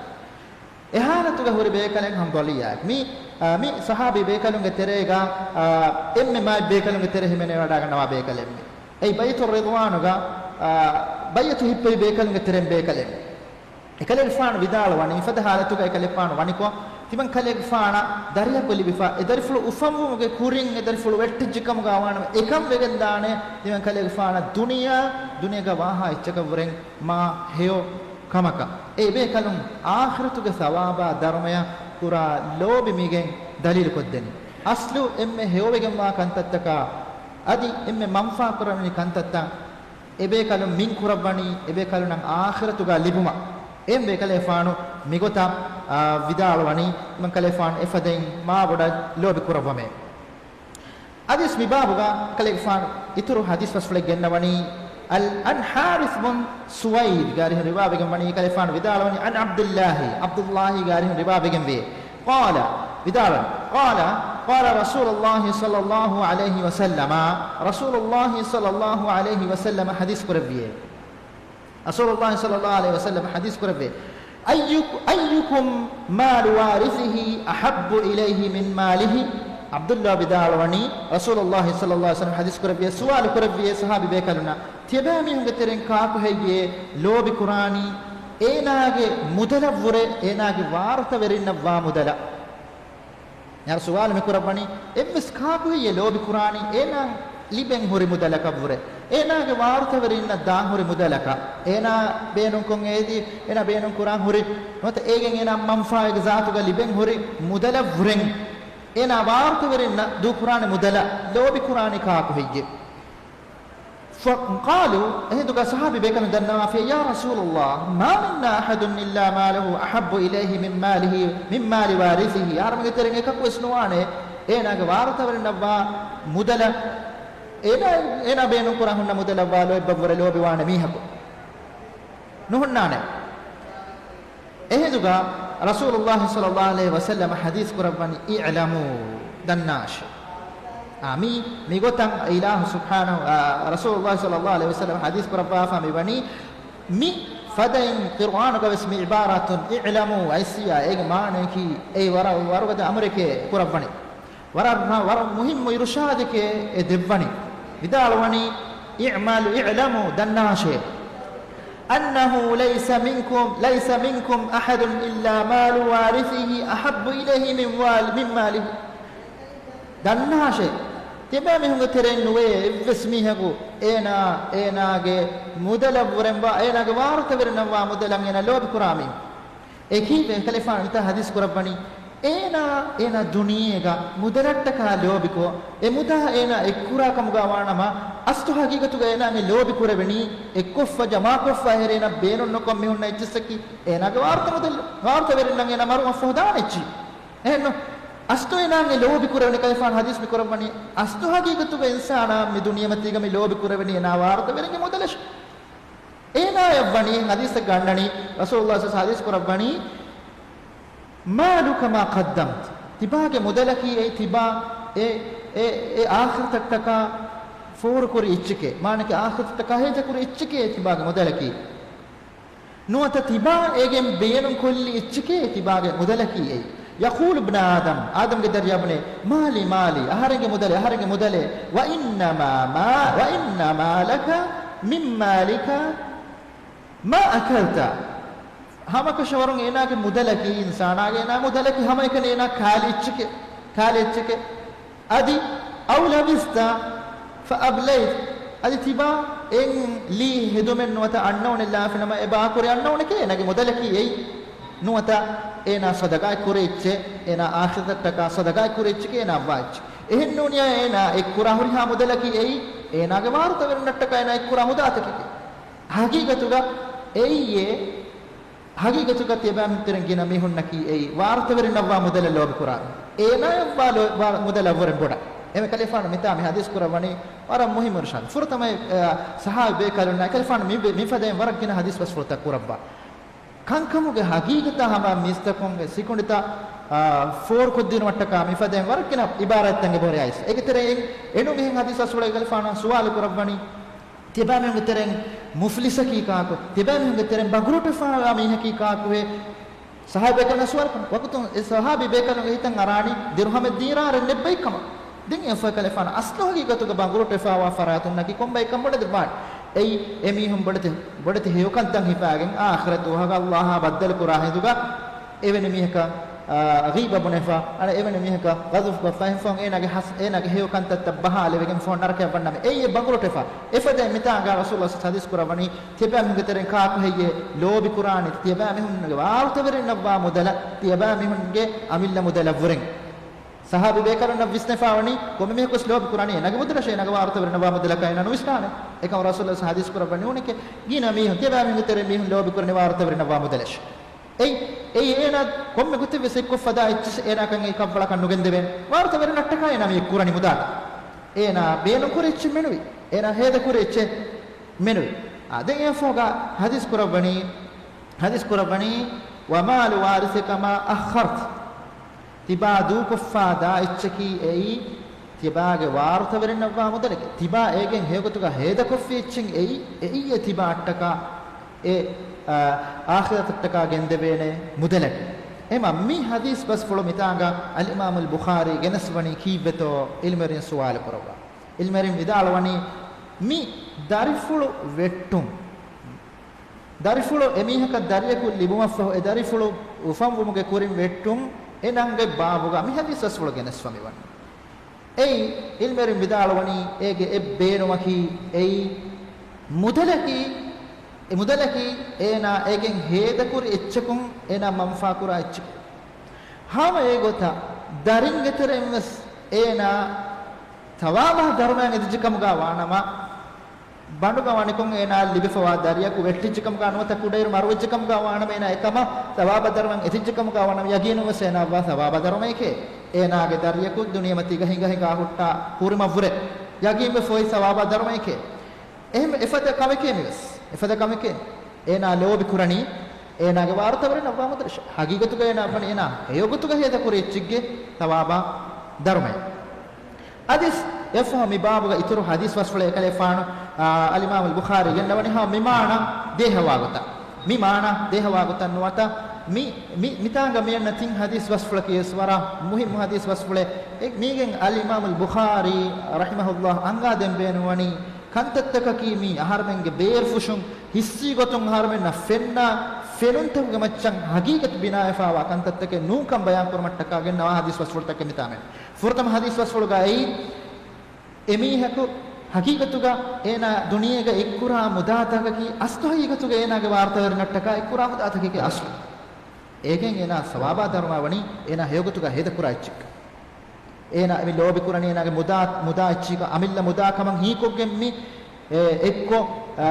އެ ހާލަތުގަ ހުރި ބޭކަލެއް ޙަންޟަލިއްޔާ. މި، އާ، މި ޞަޙާބީ ބޭކަލުންގެ ތެރޭގަ، އާ، އެންމެ މާތް ބޭކަލުންގެ ތެރެ ހިމެނޭ ވަޑައިގަންނަވާ ބޭކަލެއް މި. އެއީ ބައިތުއް ރިޟްވާނުގަ، އާ، ބައިޢަތު ހިއްޕެވި ބޭކަލުންގެ ތެރެއިން ބޭކަލެއް މި. އެކަލޭގެފާނު ވިދާޅުވަނީ، މިފަދަ ޙާލަތުގައި ކަލޭގެފާނު ވަނިކޮށް، ތިމަން ކަލޭގެފާނަށް ދަރިއަކު ލިބިފަ، އެ ދަރިފުޅު އުފަންވުމުގެ ކުރިން އެ ދަރިފުޅު ވެއްޓިއްޖެ ކަމުގަ ވާނަމަ، އެކަން ވެގެންދާނެ، ތިމަން ކަލޭގެފާނަށް ދުނިޔެ، ދުނިޔޭގަ ވާހާ އެއްޗަކަށްވުރެން މާ ހެޔޮ ކަމަކަށް. އެ އެބޭކަލުން އާޚިރަތުގެ ސަވާބާ ދަރުމަޔަށް ކުރާ ލޯބި މީގެން ދަލީލުކޮށްދެނީ. އަސްލު އެންމެ ހެޔޮވެގެންވާ ކަންތައްތަކާ، އަދި އެންމެ މަންފާ ކުރަނިވި ކަންތައްތައް، އެބޭކަލުން މިން ކުރައްވަނީ، އެބޭކަލުންނަށް އާޚިރަތުގަ ލިބުމަށް. އެހެންވެ ކަލޭފާނު މިގޮތަށް، އާ، ވިދާޅުވަނީ، ތިމަން ކަލޭފާނު އެފަދައިން މާބޮޑަށް ލޯބި ކުރައްވަމޭ. އަދިސް މިބާބުގަ ކަލޭފާނު އިތުރު ޙަދީސް ފަސްފުޅެއް ގެންނަވަނީ، އަލް، އަން ޙާރިސް ބުން ސުވައިދް ގާރިހުން ރިވާވެގެން ވަނީ، ކަލޭފާނު ވިދާޅުވަނީ، އަން ޢަބްދުﷲ، ޢަބްދުﷲ ގާރިހުން ރިވާވެގެން ވޭ. ޤާލަ، ވިދާޅުވަނީ، ޤާލަ، ޤާލަ ރަސޫލުﷲ ޞައްލަﷲ ޢަލައިހި ވަސައްލަމަ، ރަސޫލުﷲ ޞައްލަﷲ ޢަލައިހި ވަސައްލަމަ ޙަދީސް ކުރެއްވިއޭ. ރަސޫލުﷲ ޞައްލަﷲ ޢަލައިހި ވަސައްލަމަ ޙަދީސް ކުރެއްވިއޭ، އައްޔު، އައްޔުކުމް މާލު ވާރިޘިހި އަޙައްބު އިލައިހި މިން މާލިހި؟ ޢަބްދުﷲ ވިދާޅުވަނީ، ރަސޫލުﷲ ޞައްލަﷲ ޢަލައިހި ވަސައްލަމަ ޙަދީސް ކުރެއްވިއޭ، ސުވާލު ކުރެއްވިއޭ ޞަޙާބީ ބޭކަލުންނަށް، ތިޔަބައިމީހުންގެ ތެރެއިން ކާކު ހެއްޔޭ ލޯބި ކުރާނީ އޭނާގެ މުދަލަށްވުރެ، އޭނާގެ ވާރުތަވެރިންނަށް ވާ މުދަލަށް؟ ޔާ ސުވާލު މި ކުރައްވަނީ، އެއްވެސް ކާކު ހެއްޔޭ ލޯބި ކުރާނީ އޭނާ ލިބެން ހުރި މުދަލަކަށްވުރެ، އޭނާގެ ވާރުތަވެރިންނަށް ދާން ހުރި މުދަލަކަށް؟ އޭނާ ބޭނުންކޮށް އެދި، އޭނާ ބޭނުން ކުރާން ހުރި، ނުވަތަ އޭގެން އޭނާ މަންފާއެއްގެ ޒާތުގަ ލިބެން ހުރި މުދަލަށްވުރެން، އޭނާ ވާރުތަވެރިންނަށް ދޫކުރާނެ މުދަލަށް ލޯބި ކުރާނީ ކާކު ހެއްޔޭ؟ ފަޤާލޫ، އެހިނދުގަ ޞަޙާބީ ބޭކަލުން ދަންނަވާފިޔޭ، ޔާ ރަސޫލަﷲ، މާ މިންނާ އަޙަދުން އިއްލާ މާލަހު އަޙައްބު އިލައިހި މިން މާލިހި، މިން މާލި ވާރިޘިހި. އަހަރެމެންގެ ތެރެއިން އެކަކުވެސް ނުވާނެ، އޭނާގެ ވާރުތަވެރިންނަށްވާ މުދަލަށް، އޭނާ، އޭނާ ބޭނުންކުރާ ހުންނަ މުދަލަށްވާ ލޯތްބަށްވުރެ ލޯބިވާނެ މީހަކު ނުހުންނާނެ. އެހިނދުގަ ރަސޫލުﷲ ޞައްލަﷲ ޢަލައިހި ވަސައްލަމަ ޙަދީސް ކުރައްވަނީ، އިޢްލަމޫ، ދަންނާށޭ. އާ، މި، މިގޮތަށް އިލާހު ސުބްޙާނަހު، އާ، ރަސޫލުﷲ ޞައްލަﷲ ޢަލައިހި ވަސައްލަމަ ޙަދީސް ކުރައްވާފަ މިވަނީ، މި ފަދައިން ޤުރުއާނުގަވެސް މި ޢިބާރާތުން، އިޢްލަމޫ، އައިސްޔާ، އޭގެ މާނަޔަކީ، އެއީ ވަރަށް ވަރުގަދަ އަމުރެކޭ ކުރައްވަނީ. ވަރަށް، ވަރަށް މުހިއްމު އިރުޝާދެކޭ އެ ދެއްވަނީ. ވިދާޅުވަނީ، އިޢްމަލު، އިޢްލަމޫ، ދަންނާށޭ. އަންނަހޫ ލައިސަ މިންކުމް، ލައިސަ މިންކުމް އަޙަދުން އިއްލާ މާލު ވާރިޘިހި އަޙައްބު އިލައިހި މިން ވާލި، މިން މާލިހި. ދަންނާށޭ، ތިބާމީހުންގެ ތެރެއިން ނުވޭ އެއްވެސް މީހަކު އޭނާ، އޭނާގެ މުދަލަށްވުރެންވާ، އޭނާގެ ވާރުތަވެރިންނަށްވާ މުދަލަށް އޭނާ ލޯބިކުރާ މީހުން. އެކީ ކަލޭފާނު މިތާ ޙަދީސް ކުރައްވަނީ، އޭނާ، އޭނާ ދުނިޔޭގަ މުދަލަށްޓަކާ ލޯބިކޮށް، އެ މުދާ އޭނާ އެއްކުރާ ކަމުގަ ވާނަމަ، އަސްލު ޙަޤީޤަތުގަ އޭނާ މި ލޯބި ކުރެވެނީ، އެއްކޮށްފަ ޖަމާކޮށްފަ އެހެރޭ އޭނާ ބޭނުން ނުކޮށް މި ހުންނަ އެއްޗިއްސަކީ، އޭނާގެ ވާރުތަ މުދަލް، ވާރުތަވެރިންނަށް އޭނާ މަރުވަންފަ ހޯދާނެ އެއްޗި. އެހެންނު، އަސްލު އޭނާ މި ލޯބި ކުރެވެނީ ކަލޭފާނު ޙަދީސް މި ކުރައްވަނީ، އަސްލު ޙަޤީޤަތުގަ އިންސާނާ މި ދުނިޔެމަތީގަ މި ލޯބި ކުރެވެނީ އޭނާ ވާރުތަވެރިންގެ މުދަލަށް. އޭނާޔަށް ވަނީ ޙަދީސްތައް ގަންނަނީ، ރަސޫލުﷲ ޞައްލަﷲ ޢަލައިހި ވަސައްލަމަ ޙަދީސް ކުރައްވަނީ، މާލުކަ މާ ޤައްދަމްތަ، ތިބާގެ މުދަލަކީ އެއީ ތިބާ އެ، އެ، އެ އާޚިރަތަށްޓަކާ ފޯރުކުރި އެއްޗެކޭ، މާނަކީ އާޚިރަތަށްޓަކާ ހޭދަކުރި އެއްޗެކޭ ތިބާގެ މުދަލަކީ. ނުވަތަ ތިބާ އޭގެން ބޭނުންކޮށްލި އެއްޗެކޭ ތިބާގެ މުދަލަކީ އެއީ. ޔަޤޫލު ބްނު އާދަމް، އާދަމްގެ ދަރިޔާ ބުނޭ، މާލީ، މާލީ، އަހަރެންގެ މުދަލޭ، އަހަރެންގެ މުދަލޭ، ވައިންނަމާ މާ، ވައިންނަ މާލަކަ މިން މާލިކަ މާ އަކަލްތަ. ހަމަކަށަވަރުން އޭނާގެ މުދަލަކީ، އިންސާނާގެ އޭނާ މުދަލަކީ ހަމައެކަނި އޭނާ ކާލި އެއްޗެކޭ، ކާލި އެއްޗެކޭ. އަދި، އައު ލަބިސްތަ ފައަބްލައިތަ، އަދި ތިބާ އެއް ލީ ހެދުމެއް ނުވަތަ އަންނައުނެއް ލާފިނަމަ އެބަ އާކުރި އަންނައުނެކޭ އޭނާގެ މުދަލަކީ އެއީ. ނުވަތަ އޭނާ ޞަދަޤާތް ކުރި އެއްޗެއް، އޭނާ އާޚިރަތަށްޓަކާ ޞަދަޤާތް ކުރި އެއްޗެކޭ އޭނާ އައްވާ އެއްޗެއް. އެހެންނޫނިއްޔާ އޭނާ އެއްކުރާ ހުރިހާ މުދަލަކީ އެއީ، އޭނާގެ ވާރުތަވެރިންނަށްޓަކާ އޭނާ އެއްކުރާ މުދާތަކެކޭ. ޙަޤީޤަތުގަ އެއީއޭ، ޙަޤީޤަތުގަ ތިޔަބައިމީހުންގެ ތެރެއިން ގިނަ މީހުންނަކީ އެއީ، ވާރުތަވެރިންނަށްވާ މުދަލަށް ލޯބިކުރާ، އޭނާޔަށްވާ ލޯ-، ވާ މުދަލަށްވުރެން ބޮޑަށް. އެމެ ކަލޭފާނު މިތާ މި ޙަދީސް ކުރައްވަނީ ވަރަށް މުހިއްމު އިރުޝާދެއް. ފުރަތަމަ، އަ، ޞަޙާބީ ބޭކަލުންނާ ކަލޭފާނު މި، މިފަދައިން ވަރަށް ގިނަ ޙަދީސް ބަސްފުޅުތައް ކުރައްވާ. ކަންކަމުގެ ޙަޤީޤަތާ ހަމަ މީސްތަކުންގެ ސިކުނޑިތައް، އާ، ފޯރުކޮށްދިނުމަށްޓަކާ މިފަދައިން ވަރަށް ގިނަ ޢިބާރާތްތައް އެބަހުރި އައިސް. އޭގެ ތެރެއިން އެނޫން މިހެން ޙަދީސް ބަސްފުޅެއް ކަލޭފާނު ސުވާލު ކުރައްވަނީ، ތިބާމީހުންގެ ތެރެއިން މުފްލިސަކީ ކާކު؟ ތިބާމީހުންގެ ތެރެއިން ބަނގުރޫޓުވެފައިވާ މީހަކީ ކާކުހޭ؟ ޞަޙާބީ ބޭކަލުންނަށް ސުވާލު ކުރަން. ވަގުތުން އެ ޞަޙާބީ ބޭކަލުންގެ ހިތަށް އަރާނީ ދިރުހަމެއް ދީނާރެއް ނެތް ބައެއްކަމަށް. ދެން އެ ކަލޭފާނު އަސްލު ޙަޤީޤަތުގަ ބަނގުރޫޓުވެފައިވާ ފަރާތުންނަކީ ކޮން ބައެއްކަން ބުނެދެއްވާނެ. އެއީ، އެމީހުން ބޮޑެތި، ބޮޑެތި ހެޔޮކަންތައް ހިފާގެން، އާޚިރަތު ވަހަކަށް ﷲ އާ ބައްދަލު ކުރާ ހިނދުގަ، އެވެނި މީހަކަށް، އާ، ޣީބަ ބުނެފަ، އަނެއް އެވެނި މީހަކަށް ޤަޛަފު ކޮށްފަ، އެހެންފަހުން އޭނާގެ ހަސް، އޭނާގެ ހެޔޮކަންތައްތައް ބަހާލެވިގެން ފަހުން ނަރަކަޔަށް ވަންނަމޭ، އެއީ އެ ބަނގުރޮޓެފަ. އެފަދައިން މިތާނގާ ރަސޫލު ޙަދީޘް ކުރައްވަނީ، ތިޔަބައިމީހުންގެ ތެރެއިން ކާކު ހެއްޔޭ ލޯބި ކުރާނީ؟ ތިޔަބައިމީހުންގެ ވާރުތަވެރިންނަށްވާ މުދަލަށް، ތިޔަބައިމީހުންގެ އަމިއްލަ މުދަލަށްވުރެން. ޞަޙާބީ ބޭކަލުންނަށް ވިސްނެފާވަނީ، ކޮންމެ މީހަކުވެސް ލޯބި ކުރާނީ އޭނާގެ މުދަލަށޭ، އޭނާގެ ވާރުތަވެރިންނަށްވާ މުދަލަކަށް އޭނާ ނުވިސްނާނެ. އެކަމަކު ރަސޫލު ޙަދީޘް ކުރައްވަނީ ނޫނެކޭ. ގިނަ މީހުން، ތިޔަބައިމީހުންގެ ތެރެއިން މީހުން ލޯބި ކުރަނީ ވާރުތަވެރިންނަށްވާ މުދަލަށޭ. އެއީ، އެއީ އޭނާ ކޮންމެ ގޮތެއްވެސް އެއްކޮށް ފަދަ އެއްޗެއް އޭނާ ކަން އެއީ ކަށްވަޅަކަށް ނުގެންދެވޭނެ. ވާރުތަވެރިންނަށްޓަކާ އޭނާ މި އެއްކުރަނީ މުދާތައް. އޭނާ ބޭނުންކުރި އެއްޗެއް މެނުވި. އޭނާ ހޭދަކުރި އެއްޗެއް މެނުވި. އާ، ދެން އެއަށްފަހުގަ ޙަދީޘް ކުރައްވަނީ، ޙަދީޘް ކުރައްވަނީ، "ومال وارثك ما أخرت." ތިބާ ދޫކޮށްފާ ދާ އެއްޗަކީ އެއީ، ތިބާގެ ވާރުތަވެރިންނަށްވާ މުދަލެކޭ. ތިބާ އޭގެން ހެޔޮގޮތުގަ ހޭދަކޮށްފި އެއްޗެއް އެއީ، އެއީ އެ ތިބާއަށްޓަކާ އެ، އާ، އާޚިރަތަށްޓަކާ ގެންދެވޭނެ މުދަލެއް. އެހެމަ މި ޙަދީޘް ބަސްފުޅު މިތާނގަ އަލްއިމާމުލް ބުޚާރީ ގެނެސްވަނީ ކީއްވެތޯ ޢިލްމުވެރިން ސުވާލު ކުރައްވާ. ޢިލްމުވެރިން ވިދާޅުވަނީ، މި ދަރިފުޅު ވެއްޓުން، ދަރިފުޅު އެމީހަކަށް ދަރިޔަކު ލިބުމަށްފަހު، އެ ދަރިފުޅު އުފަންވުމުގެ ކުރިން ވެއްޓުން، އެ ނަންގެ ބާބުގަ މި ޙަދީޘް ބަސްފުޅު ގެނެސްފަ މިވަނީ. އެއީ، ޢިލްމުވެރިން ވިދާޅުވަނީ، އޭގެ އެއް ބޭނުމަކީ އެއީ، މުދަލަކީ، އެ މުދަލަކީ އޭނާ އޭގެން ހޭދަކުރި އެއްޗަކުން އޭނާ މަންފާކުރާ އެއްޗެކޭ. ހަމަ އެގޮތަށް ދަރިންގެ ތެރެއިންވެސް އޭނާ ޘަވާބާ ދަރުމައިން އެދިއްޖެކަމުގަ ވާނަމަ، ބަނޑުގަ ވަނިކޮށް އޭނާއަށް ލިބިފަވާ ދަރިޔަކު ވެއްޓިއްޖެކަމުގަ ނުވަތަ ކުޑައިރު މަރުވެއްޖެކަމުގަ ވާނަމަ، އޭނާ އެކަމަށް ޘަވާބާ ދަރުމައިން އެދިއްޖެކަމުގަ ވާނަމަ، ޔަގީނުންވެސް އޭނާއަށްވާ ޘަވާބާ ދަރުމައެކޭ. އޭނާގެ ދަރިޔަކު ދުނިޔެމަތީގަ ހިނގަ ހިނގާ ހުއްޓާ ކުރިމަށްވުރެ، ޔަގީންވެފަ އޮތް ޘަވާބާ ދަރުމައެކޭ. އެހެން އެފަދަ ކަމެކޭ މިވެސް. އެފަދަ ކަމެކޭ. އޭނާ ލޯބި ކުރަނީ އޭނާގެ ވާރުތަވެރިންނަށްވާ މުދަލަށޭ. ހަގީގަތުގަ އޭނާ ވަނީ އޭނާ ހެޔޮގޮތުގަ ހޭދަކުރި އެއްޗެއްގެ ޘަވާބާ ދަރުމައެއް. އަދިސް އެފަހަ މި ބާބުގަ އިތުރު ޙަދީޘް ބަސްފުޅެއް އެކަލޭފާނު، އާ، އަލްއިމާމުލް ބުޚާރީ ގެންނަވަނީ ހަމަ މި މާނަ ދޭހަވާގޮތަށް. މި މާނަ ދޭހަވާގޮތަށް ނުވަތަ މި، މި، މިތާނގަ މިއަންނަ ތިން ޙަދީޘް ބަސްފުޅަކީ ވެސް ވަރަށް މުހިއްމު ޙަދީޘް ބަސްފުޅެއް. އެ، މީގެން އަލްއިމާމުލް ބުޚާރީ ރަޙިމަހުﷲ އަންގާދޭން ބޭނުންވަނީ، ކަންތައްތަކަކީ މީ އަހަރުމެންގެ ބޭރުފުށުން ޙިއްސީ ގޮތުން އަހަރުމެންނަށް ފެންނަ ފެނުންތަކުގެ މައްޗަށް ޙަޤީޤަތު ބިނާވެފާވާ ކަންތައްތަކެއް ނޫންކަން ބަޔާންކުރުމަށްޓަކާ ގެންނަވާ ޙަދީޘް ބަސްފުޅުތަކެއް މިތާމެން. ފުރަތަމަ ޙަދީޘް ބަސްފުޅުގައި އެމީހަކު ޙަޤީޤަތުގަ އޭނާ ދުނިޔޭގަ އެއްކުރާ މުދާތަކަކީ އަސްލު ޙަޤީޤަތުގަ އޭނާގެ ވާރުތަވެރިންނަށްޓަކާ އެއްކުރާ މުދާތަކެކޭ އަސްލު. އޭގެން އޭނާ ސަވާބާ ދަރުމަ ވަނީ އޭނާ ހެޔޮގޮތުގަ ހޭދަކުރާ އެއްޗެއްގަ. އޭނާ މި ލޯބި ކުރަނީ އޭނާގެ މުދާ، މުދާ އެއްޗީގަ އަމިއްލަ މުދާ ކަމަށް ހީކޮށްގެން މި، އެ، އެއްކޮށް، އާ،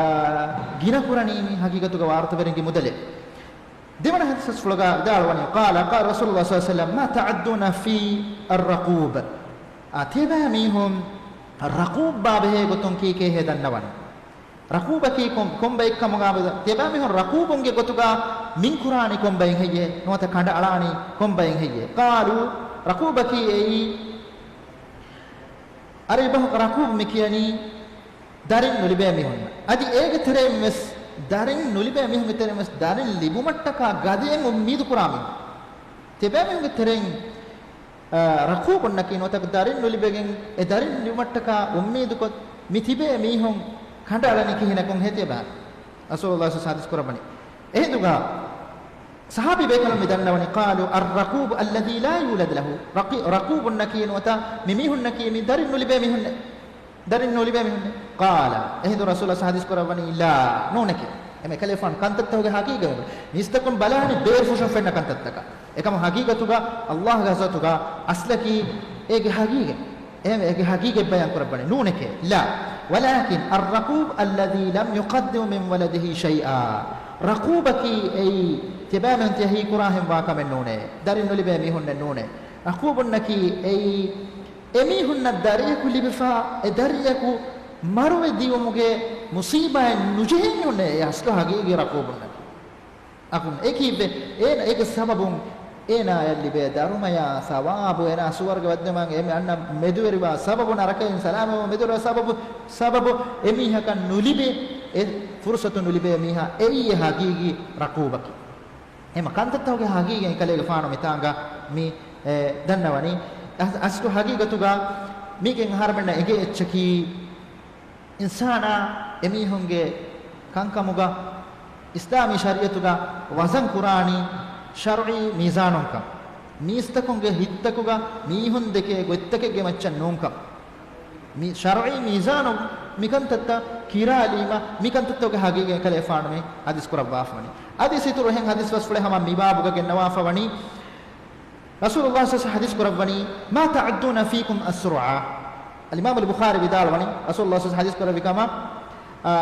ގިނަ ކުރަނީ މި ޙަޤީޤަތުގަ ވާރުތަވެރިންގެ މުދަލެއް. ދެވަނަ ޙަދީޘް ބަސްފުޅުގަ ވިދާޅުވަނީ، قال، قال رسول الله صلى الله عليه وسلم، ما تعدون في الرقوب. އާ، ތިޔަބައިމީހުން ރަޤޫބާ ބެހޭ ގޮތުން ކީކޭހޭ ދަންނަވަނީ؟ ރަޤޫބަކީ ކޮން، ކޮންބައެއްކަމުގަ ތިޔަބައިމީހުން ރަޤޫބުންގެ ގޮތުގަ މިންކުރާނީ ކޮންބައިން ހެއްޔޭ؟ ނުވަތަ ކަނޑައަޅާނީ ކޮންބައިން ހެއްޔޭ؟ قالوا، ރަޤޫބަކީ އެއީ، އަރަބި ބަހުގަ ރަޤޫބު މި ކިޔަނީ ދަރިން ނުލިބޭ މީހުންނަށް. އަދި އޭގެ ތެރެއިން ވެސް ދަރިން ނުލިބޭ މީހުންގެ ތެރެއިން ވެސް ދަރިން ލިބުމަށްޓަކާ ގަދައެއް އުއްމީދު ކުރާ މީހުން. ތިޔަބައިމީހުންގެ ތެރެއިން، އާ، ރަޤޫބުންނަކީ ނުވަތަ ދަރިން ނުލިބެގެން އެ ދަރިން ލިބުމަށްޓަކާ އުއްމީދުކޮށް މި ތިބޭ މީހުން ކަނޑައަޅަނީ ކިހިނަކުން ހޭ ތިޔަބައި؟ ރަސޫލުﷲ ޙަދީޘް ކުރައްވަނީ. އެހިނދުގަ ޞަޙާބީ ބޭކަލުން މި ދަންނަވަނީ، قالوا، الرقوب الذي لا يولد له. ރަޤީ، ރަޤޫބުންނަކީ ނުވަތަ މި މީހުންނަކީ މި ދަރިން ނުލިބޭ މީހުންނޭ. ދަރިން ނުލިބޭ މީހުންނޭ. قال، އެހިނދު ރަސޫލާ ޙަދީޘް ކުރައްވަނީ، لا، ނޫނެކޭ. އެމެ ކަލޭފާނު ކަންތައްތަކުގެ ޙަޤީޤަތް މީސްތަކުން ބަލާނީ ބޭރުފުށުން ފެންނަ ކަންތައްތަކަށް. އެކަމަ ޙަޤީޤަތުގަ ﷲ ގެ ޙަޟްރަތުގަ އަސްލަކީ އޭގެ ޙަޤީޤަތް. އެހެން އޭގެ ޙަޤީޤަތް ބަޔާން ކުރައްވަނީ ނޫނެކޭ. لا، ولكن الرقوب الذي لم يقدم من ولده شيئا. ރަޤޫބަކީ އެއީ، ތިޔަބައިމީހުން ތިޔަ ހީކުރާ ހެން ވާ ކަމެއް ނޫނޭ. ދަރިން ނުލިބޭ މީހުންނެއް ނޫނޭ. ރަޤޫބުންނަކީ އެއީ، އެމީހުންނަށް ދަރިޔަކު ލިބިފަ، އެ ދަރިޔަކު މަރުވެ ދިޔުމުގެ މުޞީބާއެއް ނުޖެހޭ މީހުންނޭ އެ އަސްލު ޙަޤީޤީ ރަޤޫބުންނަކީ. އަޚުން އެކީއްވެ، އޭނަ އޭގެ ސަބަބުން އޭނާއަށް ލިބޭ ދަރުމަޔާ ސަވާބު، އޭނާ ސުވަރުގެ ވައްދެމަން އެމެ އަންނަ މެދުވެރިވާ ސަބަބު، ނަރަކައިން ސަލާމަތްވުމަށް މެދުވެރިވާ ސަބަބު، ސަބަބު އެމީހަކަށް ނުލިބޭ އެ ފުރުޞަތު ނުލިބޭ މީހާ އެއީ އެ ޙަޤީޤީ ރަޤޫބަކީ. އެމަ ކަންތައްތަކުގެ ޙަޤީޤަތް ކަލޭގެފާނު މިތާނގަ މި، އެ، ދަންނަވަނީ. އަސް-، އަސްލު ޙަޤީޤަތުގަ މީގެން އަހަރުމެންނަށް އެނގޭ އެއްޗަކީ، އިންސާނާ އެމީހުންގެ ކަންކަމުގަ އިސްލާމީ ޝަރީޢަތުގަ ވަޒަން ކުރާނީ ޝަރުޢީ މީޒާނުންކަން. މީސްތަކުންގެ ހިތްތަކުގަ މީހުން ދެކޭ ގޮތްތަކެއްގެ މައްޗަށް ނޫންކަން. މި ޝަރުޢީ މީޒާނުން މިކަންތައްތައް ކިރާލީމަ، މިކަންތައްތަކުގެ ހަގީގަތް ކަލޭފާނު މި ޙަދީޘް ކުރައްވާފަވަނީ. އަދި އިތުރު އެހެން ޙަދީޘް ފަސްފުޅެއް ހަމަ މި ބާބުގަ ގެންނަވާފަވަނީ. ރަސޫލުﷲ ޞައްލަﷲު ޢަލައިހި ވަސައްލަމަ ޙަދީޘް ކުރައްވަނީ، "ما تعدون فيكم أسرعا." އަލްއިމާމުލް ބުޚާރީ ވިދާޅުވަނީ، ރަސޫލުﷲ ޞައްލަﷲު ޢަލައިހި ވަސައްލަމަ ޙަދީޘް ކުރެއްވި ކަމަށް، އާ،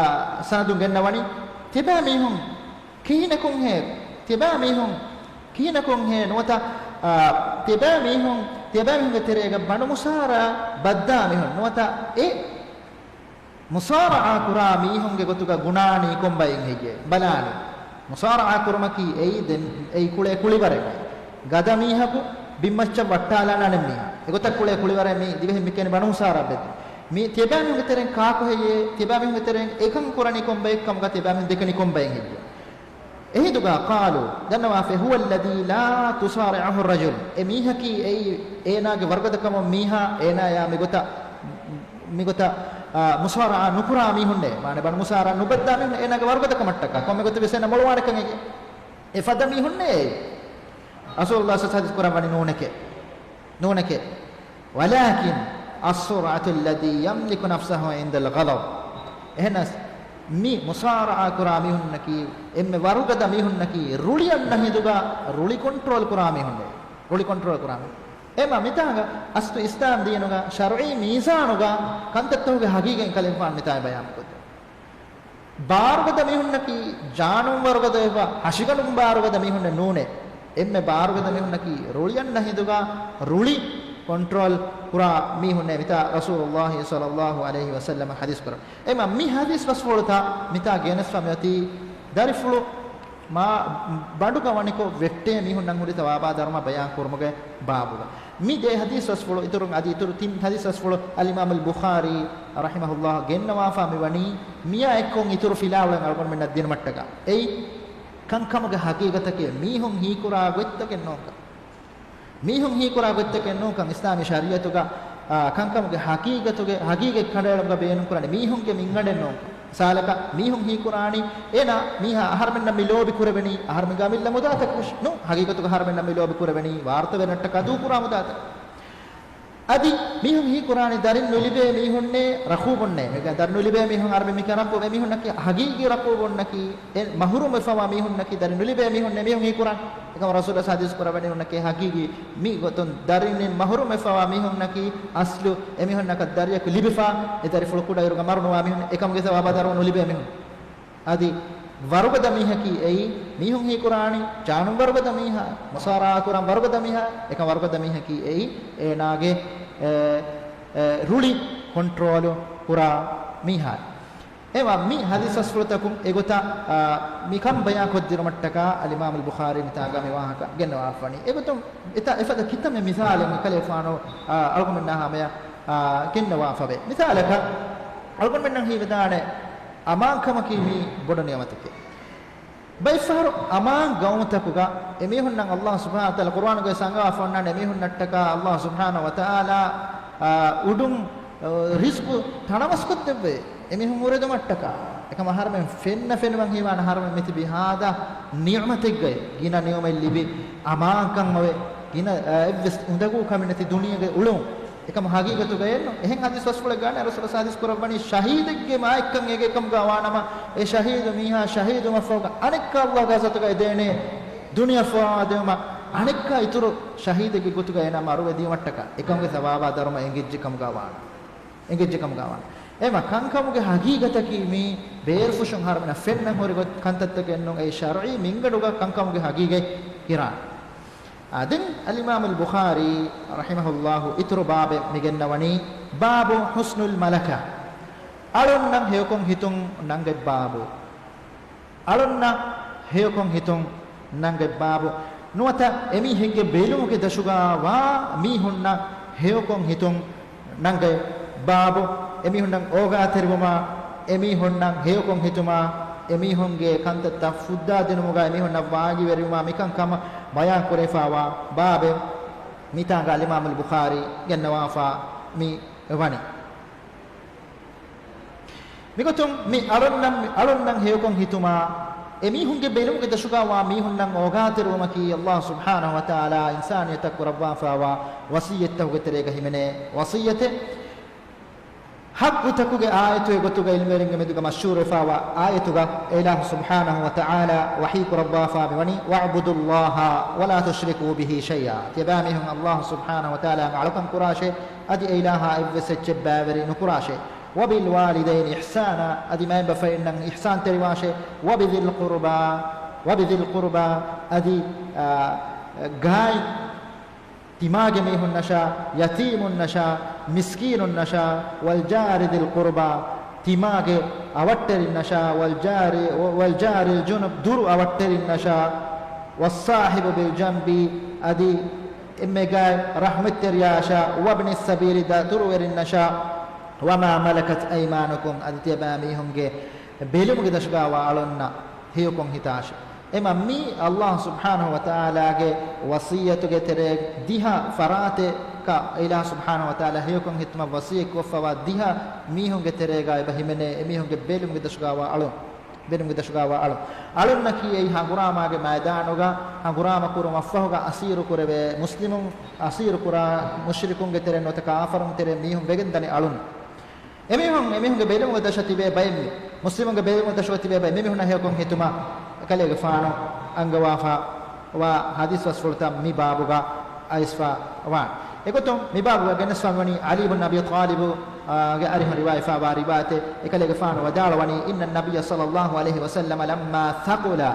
ސަނަދުން ގެންނަވަނީ، ތިބާ މީހުން ކިހިނަކުންހޭ، ތިބާ މީހުން ކިހިނަކުންހޭ ނުވަތަ، އާ، ތިބާ މީހުން، ތިބާ މީހުންގެ ތެރޭގަ ބަނޑު މުޞާރަޢަ ބައްދާ މީހުން ނުވަތަ އެ މުޞާރަޢާ ކުރާ މީހުންގެ ގޮތުގަ ގުނާނީ ކޮންބައެއް ހެއްޔޭ؟ ބަލާނީ. މުޞާރަޢާ ކުރުމަކީ އެއީ ދެން އެއީ ކުޅޭ ކުޅިވަރެއް. ގަދަ މީހަކު ބިންމައްޗަށް ވައްޓާލާނެ މީހާ. އެގޮތަށް ކުޅޭ ކުޅިވަރެއް މީ ދިވެހިން މި ކިޔަނީ ބަނޑު މުޞާރަޢަ ބެއްދެ. މީ ތިޔަބައިމީހުންގެ ތެރެއިން ކާކު ހެއްޔޭ؟ ތިޔަބައިމީހުންގެ ތެރެއިން އެކަން ކުރަނީ ކޮންބައެއް ކަމުގަ ތިޔަބައިމީހުން ދެކެނީ ކޮންބައެއް ހެއްޔޭ؟ އެހިނދުގަ ޤާލޫ، ދަންނަވާފަ، "ހުވައްލަޛީ ލާ ތުޞާރިޢުހު ރަޖުލު." އެ މީހަކީ އެއީ އޭނާގެ ވަރުގަދަކަމަށް މީހާ އޭނާޔާ މިގޮތަށް، މިގޮތަށް، އާ، މުޞާރަޢާ ނުކުރާ މީހުންނޭ. މާނަ ބަނޑު މުޞާރަޢާ ނުބައްދާ މީހުން އޭނާގެ ވަރުގަދަކަމަށްޓަކާ. ކޮންމެ ގޮތެއް ވެސް އޭނާ މޮޅުވާނެކަން އެގެ. އެ ފަދަ މީހުންނޭ. ރަސޫލުﷲ ޞައްލަﷲު ޢަލައިހި ވަސައްލަމަ ޙަދީޘް ކުރައްވަނީ ނޫނެކޭ. ނޫނެކޭ. ولكن السرعة التي يملك نفسه عند الغضب. އެހެނަސް، މި މުޞާރަޢާ ކުރާ މީހުންނަކީ، އެންމެ ވަރުގަދަ މީހުންނަކީ، ރުޅި އަންނަ ހިނދުގަ ރުޅި ކޮންޓްރޯލް ކުރާ މީހުންނޭ. ރުޅި ކޮންޓްރޯލް ކުރާ މީހުން. އެމަ މިތާނގަ އަސްލު އިސްލާމް ދީނުގަ ޝަރުޢީ މީޒާނުގަ ކަންތައްތަކުގެ ހަގީގަތް ކަލޭފާނު މިތާ ބަޔާން ކޮށްދެއްވި. ބާރުގަދަ މީހުންނަކީ ޖާނުން ވަރުގަދަ ވެފަ، ހަށިގަނޑުން ބާރުގަދަ މީހުންނެއް ނޫނޭ. އެންމެ ބާރުގަދަ މީހުންނަކީ ރުޅި އަންނަ ހިނދުގަ ރުޅި ކޮންޓްރޯލް ކުރާ މީހުންނޭ. މިތާ ރަސޫލުﷲ ޞައްލަﷲު ޢަލައިހި ވަސައްލަމަ ޙަދީޘް ކުރަން. އެމަ މި ޙަދީޘް ފަސްފުޅުތައް މިތާ ގެނެސްފަ މިއޮތީ ދަރިފުޅު މާ ބަނޑުގަ ވަނިކޮށް ވެއްޓޭ މީހުންނަށް ހުރި ސަވާބާ ދަރުމަ ބަޔާން ކުރުމުގެ ބާބުގަ. މި ދޭ ޙަދީޘް ފަސްފުޅު އިތުރުން އަދި އިތުރު ތިން ޙަދީޘް ފަސްފުޅު އަލްއިމާމުލް ބުޚާރީ ރަޙިމަހުﷲ ގެންނަވާފަ މިވަނީ މިއާ އެއްކޮށް އިތުރު ފިލާވަޅެއް އަޅުގަނޑުމެންނަށް ދިނުމަށްޓަކާ. އެއީ ކަންކަމުގެ ހަގީގަތަކީ މީހުން ހީކުރާ ގޮތްތަކެއް ނޫންކަން. މީހުން ހީކުރާ ގޮތްތަކެއް ނޫންކަން އިސްލާމީ ޝަރީޢަތުގަ، އާ، ކަންކަމުގެ ހަގީގަތުގެ، ހަގީގަތް ކަނޑައެޅުމުގަ ބޭނުންކުރަނީ މީހުންގެ މިންގަނޑެއް ނޫންކަން. މިސާލަކަށް މީހުން ހީކުރާނީ އޭނާ މީހާ އަހަރުމެންނަށް މި ލޯބި ކުރެވެނީ އަހަރުމެންގެ އަމިއްލަ މުދާތަކަށް ނޫން. ހަގީގަތުގަ އަހަރުމެންނަށް މި ލޯބި ކުރެވެނީ ވާރުތަވެރިންނަށްޓަކާ ދޫކުރާ މުދާތަކަށް. އަދި މީހުން ހީކުރާނީ ދަރިން ނުލިބޭ މީހުންނޭ ރަޤޫބުންނޭ. ދަރި ނުލިބޭ މީހުން އަހަރުމެން މިކަން ރަޤޫބޭ މީހުންނަކީ ހަގީގީ ރަޤޫބުންނަކީ އެ މަޙްރޫމް ވެފަވާ މީހުންނަކީ ދަރި ނުލިބޭ މީހުންނޭ މީހުން ހީކުރާނީ. އެކަމަށް ރަސޫލު ޙަދީޘް ކުރައްވަނީ ހުންނަކީ ހަގީގީ މި ގޮތުން ދަރިން މަޙްރޫމް ވެފަވާ މީހުންނަކީ އަސްލު އެމީހުންނަކަށް ދަރިއަކު ލިބިފަ އެ ދަރިފުޅު ކުޑައިރުގަ މަރުނުވާ މީހުން އެކަމުގެ ސަވާބާ ދަރުމަ ނުލިބޭ މީހުން. އަދި ވަރުގަދަ މީހަކީ އެއީ މީހުން ހީކުރާނީ ޖާނުން ވަރުގަދަ މީހާ، މުޞާރަޢާ ކުރަން ވަރުގަދަ މީހާ، އެކަމް ވަރުގަދަ މީހަކީ އެއީ އޭނާގެ، އެ، އެ، ރުޅި ކޮންޓްރޯލު ކުރާ މީހާ. އެވާ މި ޙަދީޘް ފަސްފުޅުތަކުން އެގޮތަށް، އާ، މި ކަން ބަޔާން ކޮށްދިނުމަށްޓަކާ އަލްއިމާމުލް ބުޚާރީ މިތާގަ މި ވާހަކަ ގެންނަވާފަވަނީ. އެގޮތުން އެތައް އެފަދަ ކިތަންމެ މިސާލެއް ކަލޭފާނު، އާ، އަޅުގަނޑުމެންނާ ހަމަޔަށް، އާ، ގެންނަވާފަވޭ. މިސާލަކަށް އަޅުގަނޑުމެންނަށް ހީވެދާނެ އަމާންކަމަކީ މީ ބޮޑު ނިޢުމަތެކޭ. ބައެއްފަހަރު އަމާން ގައުމުތަކުގަ އެމީހުންނަށް އައްލާހު ސުބްޙާނަހު ވަތަޢާލާ ޤުރުއާނުގައި އަންގަވާފަ އޮންނާނެ އެމީހުންނަށްޓަކާ އައްލާހު ސުބްޙާނަހު ވަތަޢާލާ، އާ، އުޑުން، އާ، ރިޒްޤު ތަނަވަސްކޮށްދެއްވޭ އެމީހުން އުރެދުމަށްޓަކާ. އެކަމަށް އަހަރުމެން ފެންނަ ފެނުމަށް ހީވާނެ އަހަރުމެން މިތިބީ ހާދަ ނިޢުމަތެއްގައި، ގިނަ ނިޢުމަތް ލިބި އަމާންކަން އޮވެ، ގިނަ، އާ، އެއްވެސް އުނދަގޫ ކަމެއް ނެތި ދުނިޔޭގައި އުޅުން. އެކަމަ ހަގީގަތުގައެއްނު. އެހެން ޙަދީޘް ފަސްފުޅެއްގައި ރަސޫލު ޙަދީޘް ކުރައްވަނީ ޝަހީދެއްގެ މާތްކަން އެގެ ކަމުގަ ވާނަމަ، އެ ޝަހީދު މީހާ ޝަހީދު މަށްފަހުގަ އަނެއްކާ އައްލާހުގެ ޙަޟްރަތުގައި ދޭނެ ދުނިޔެ ފޮއާދެވުމަށް އަނެއްކާ އިތުރު ޝަހީދެއްގެ ގޮތުގައި އޭނާ މަރުވެދީމަށްޓަކާ އެކަމުގެ ސަވާބާ ދަރުމަ އެނގިއްޖެ ކަމުގަ ވާނެ. އެނގިއްޖެ ކަމުގަ ވާނެ. އެމަ ކަންކަމުގެ ހަގީގަތަކީ މީ ބޭރުފުށުން އަހަރުމެންނަށް ފެންނަން ހުރި ގޮތް ކަންތައްތަކެއް ނޫން. އެއީ ޝަރުޢީ މިންގަނޑުގަ ކަންކަމުގެ ހަގީގަތް ކިރާނެ. އާ، ދެން އަލްއިމާމުލް ބުޚާރީ ރަޙިމަހުﷲ އިތުރު ބާބެއް މިގެންނަވަނީ، ބާބު ޙުސްނުލް މަލަކާ. އަޅުންނަށް ހެޔޮކޮށް ހިތުން ނަންގަތް ބާބު. އަޅުންނަށް ހެޔޮކޮށް ހިތުން ނަންގަތް ބާބު. ނުވަތަ އެމީހެއްގެ ބެލުމުގެ ދަށުގަ ވާ މީހުންނަށް ހެޔޮކޮށް ހިތުން ނަންގަތް ބާބު. އެމީހުންނަށް އޯގާތެރިވުމާ، އެމީހުންނަށް ހެޔޮކޮށް ހިތުމާ، އެމީހުންގެ ކަންތައްތައް ފުއްދާދިނުމުގަ އެމީހުންނަށް ވާގިވެރިވުމާ، މިކަންކަމަށް ބަޔާން ކުރެވިފައިވާ ބާބެއް މިތާނގަ އަލްއިމާމުލް ބުޚާރީ ގެންނަވާފަ މި ވަނީ. މިގޮތުން މި އަޅުންނަށް، އަޅުންނަށް ހެޔޮކޮށް ހިތުމާ، އެ މީހުންގެ ބެލުމުގެ ދަށުގަ ވާ މީހުންނަށް އޯގާތެރިވުމަކީ އައްލާހު ސުބްޙާނަހު ވަތަޢާލާ އިންސާނިއްޔަތަށް ކުރައްވާފައިވާ ވަޞިއްޔަތްތަކުގެ ތެރޭގަ ހިމެނޭ ވަޞިއްޔަތެއް. ޙައްޤުތަކުގެ އާޔަތުގެ ގޮތުގަ ޢިލްމުވެރިންގެ މެދުގަ މަޝްހޫރުވެފައިވާ އާޔަތުގަ އެ އިލާހު ސުބްޙާނަހު ވަތަޢާލާ ވަޙީ ކުރައްވާފައި މިވަނީ، "وَاعْبُدُوا اللَّهَ وَلَا تُشْرِكُوا بِهِ شَيْئًا." ތިޔަބައިމީހުން އައްލާހު ސުބްޙާނަހު ވަތަޢާލާއަށް އަޅުކަން ކުރާށޭ، އަދި އެ އިލާހާ އެއްވެސް އެއްޗެއް ބައިވެރި ނުކުރާށޭ. "وَبِالْوَالِدَيْنِ إِحْسَانًا." އަދި މައިންބަފައިންނަށް އިޙްސާންތެރިވާށޭ. "وَبِذِي الْقُرْبَى." وَبِذِي الْقُرْبَى، އަދި، އާ، ގާތް ތިމާގެ މީހުންނަށާ، ޔަތީމުންނަށާ، މިސްކީނުންނަށާ، "وَالْجَارِ ذِي الْقُرْبَى." ތިމާގެ އަވަށްޓެރިންނަށާ، "وَالْجَارِ، وَالْجَارِ الْجُنُبِ." ދުރު އަވަށްޓެރިންނަށާ، "وَالصَّاحِبِ بِالْجَنْبِ." އަދި އެންމެ ގާތް ރަޙްމަތްތެރިޔާއަށާ، "وَابْنِ السَّبِيلِ." ދަތުރުވެރިންނަށާ، "وَمَا مَلَكَتْ أَيْمَانُكُمْ." އަދި ތިޔަބައިމީހުންގެ ބެލުމުގެ ދަށުގަ ވާ އަޅުންނަށް ހެޔޮކޮށް ހިތާށޭ. އެމަ މީ އައްލާހު ސުބްޙާނަހު ވަތަޢާލާގެ ވަޞިއްޔަތުގެ ތެރޭ ދިހަ ފަރާތެއްގަ އެ އިލާހު ސުބްޙާނަހު ވަތަޢާލާ ހެޔޮކޮށް ހިތުމަށް ވަޞިއްޔަތް ކޮށްފައިވާ ދިހަ މީހުންގެ ތެރޭގަ އެބަ ހިމެނޭ، އެމީހުންގެ ބެލުމުގެ ދަށުގަ ވާ އަޅުން، ބެލުމުގެ ދަށުގަ ވާ އަޅުން. އަޅުންނަކީ އެއީ ހަނގުރާމާގެ މައިދާނުގަ ހަނގުރާމަ ކުރުމަށްފަހުގަ އަސީރު ކުރެވޭ މުސްލިމުން، އަސީރު ކުރާ މުޝްރިކުންގެ ތެރެއިން ނުވަތަ ކާފަރުން ތެރެއިން މީހުން ވެގެން ދަނީ އަޅުން. އެމީހުން، އެމީހުންގެ ބެލުމުގެ ދަށަށް ތިބޭ ބައެއް މި، މުސްލިމުންގެ ބެލުމުގެ ދަށުގަ ތިބޭ ބައެއް މި މީހުންނަށް ހެޔޮކޮށް ހިތުމަށް އެކަލޭގެފާނު އަންގަވާފަ ވާ ޙަދީޘް ބަސްފުޅުތައް މި ބާބުގަ އައިސްފަ ވާން. އެގޮތުން މި ބާބުގަ ގެނެސްފަ ވަނީ ޢަލީ ބުން އަބީ ޠާލިބު، އާ، ގެ އަރިހުން ރިވާޔަތްވާ ރިވާޔަތެއް. އެކަލޭގެފާނު ވަދާޅުވަނީ، إِنَّ النَّبِيَّ صَلَّى اللَّهُ عَلَيْهِ وَسَلَّمَ لَمَّا ثَقُلَا.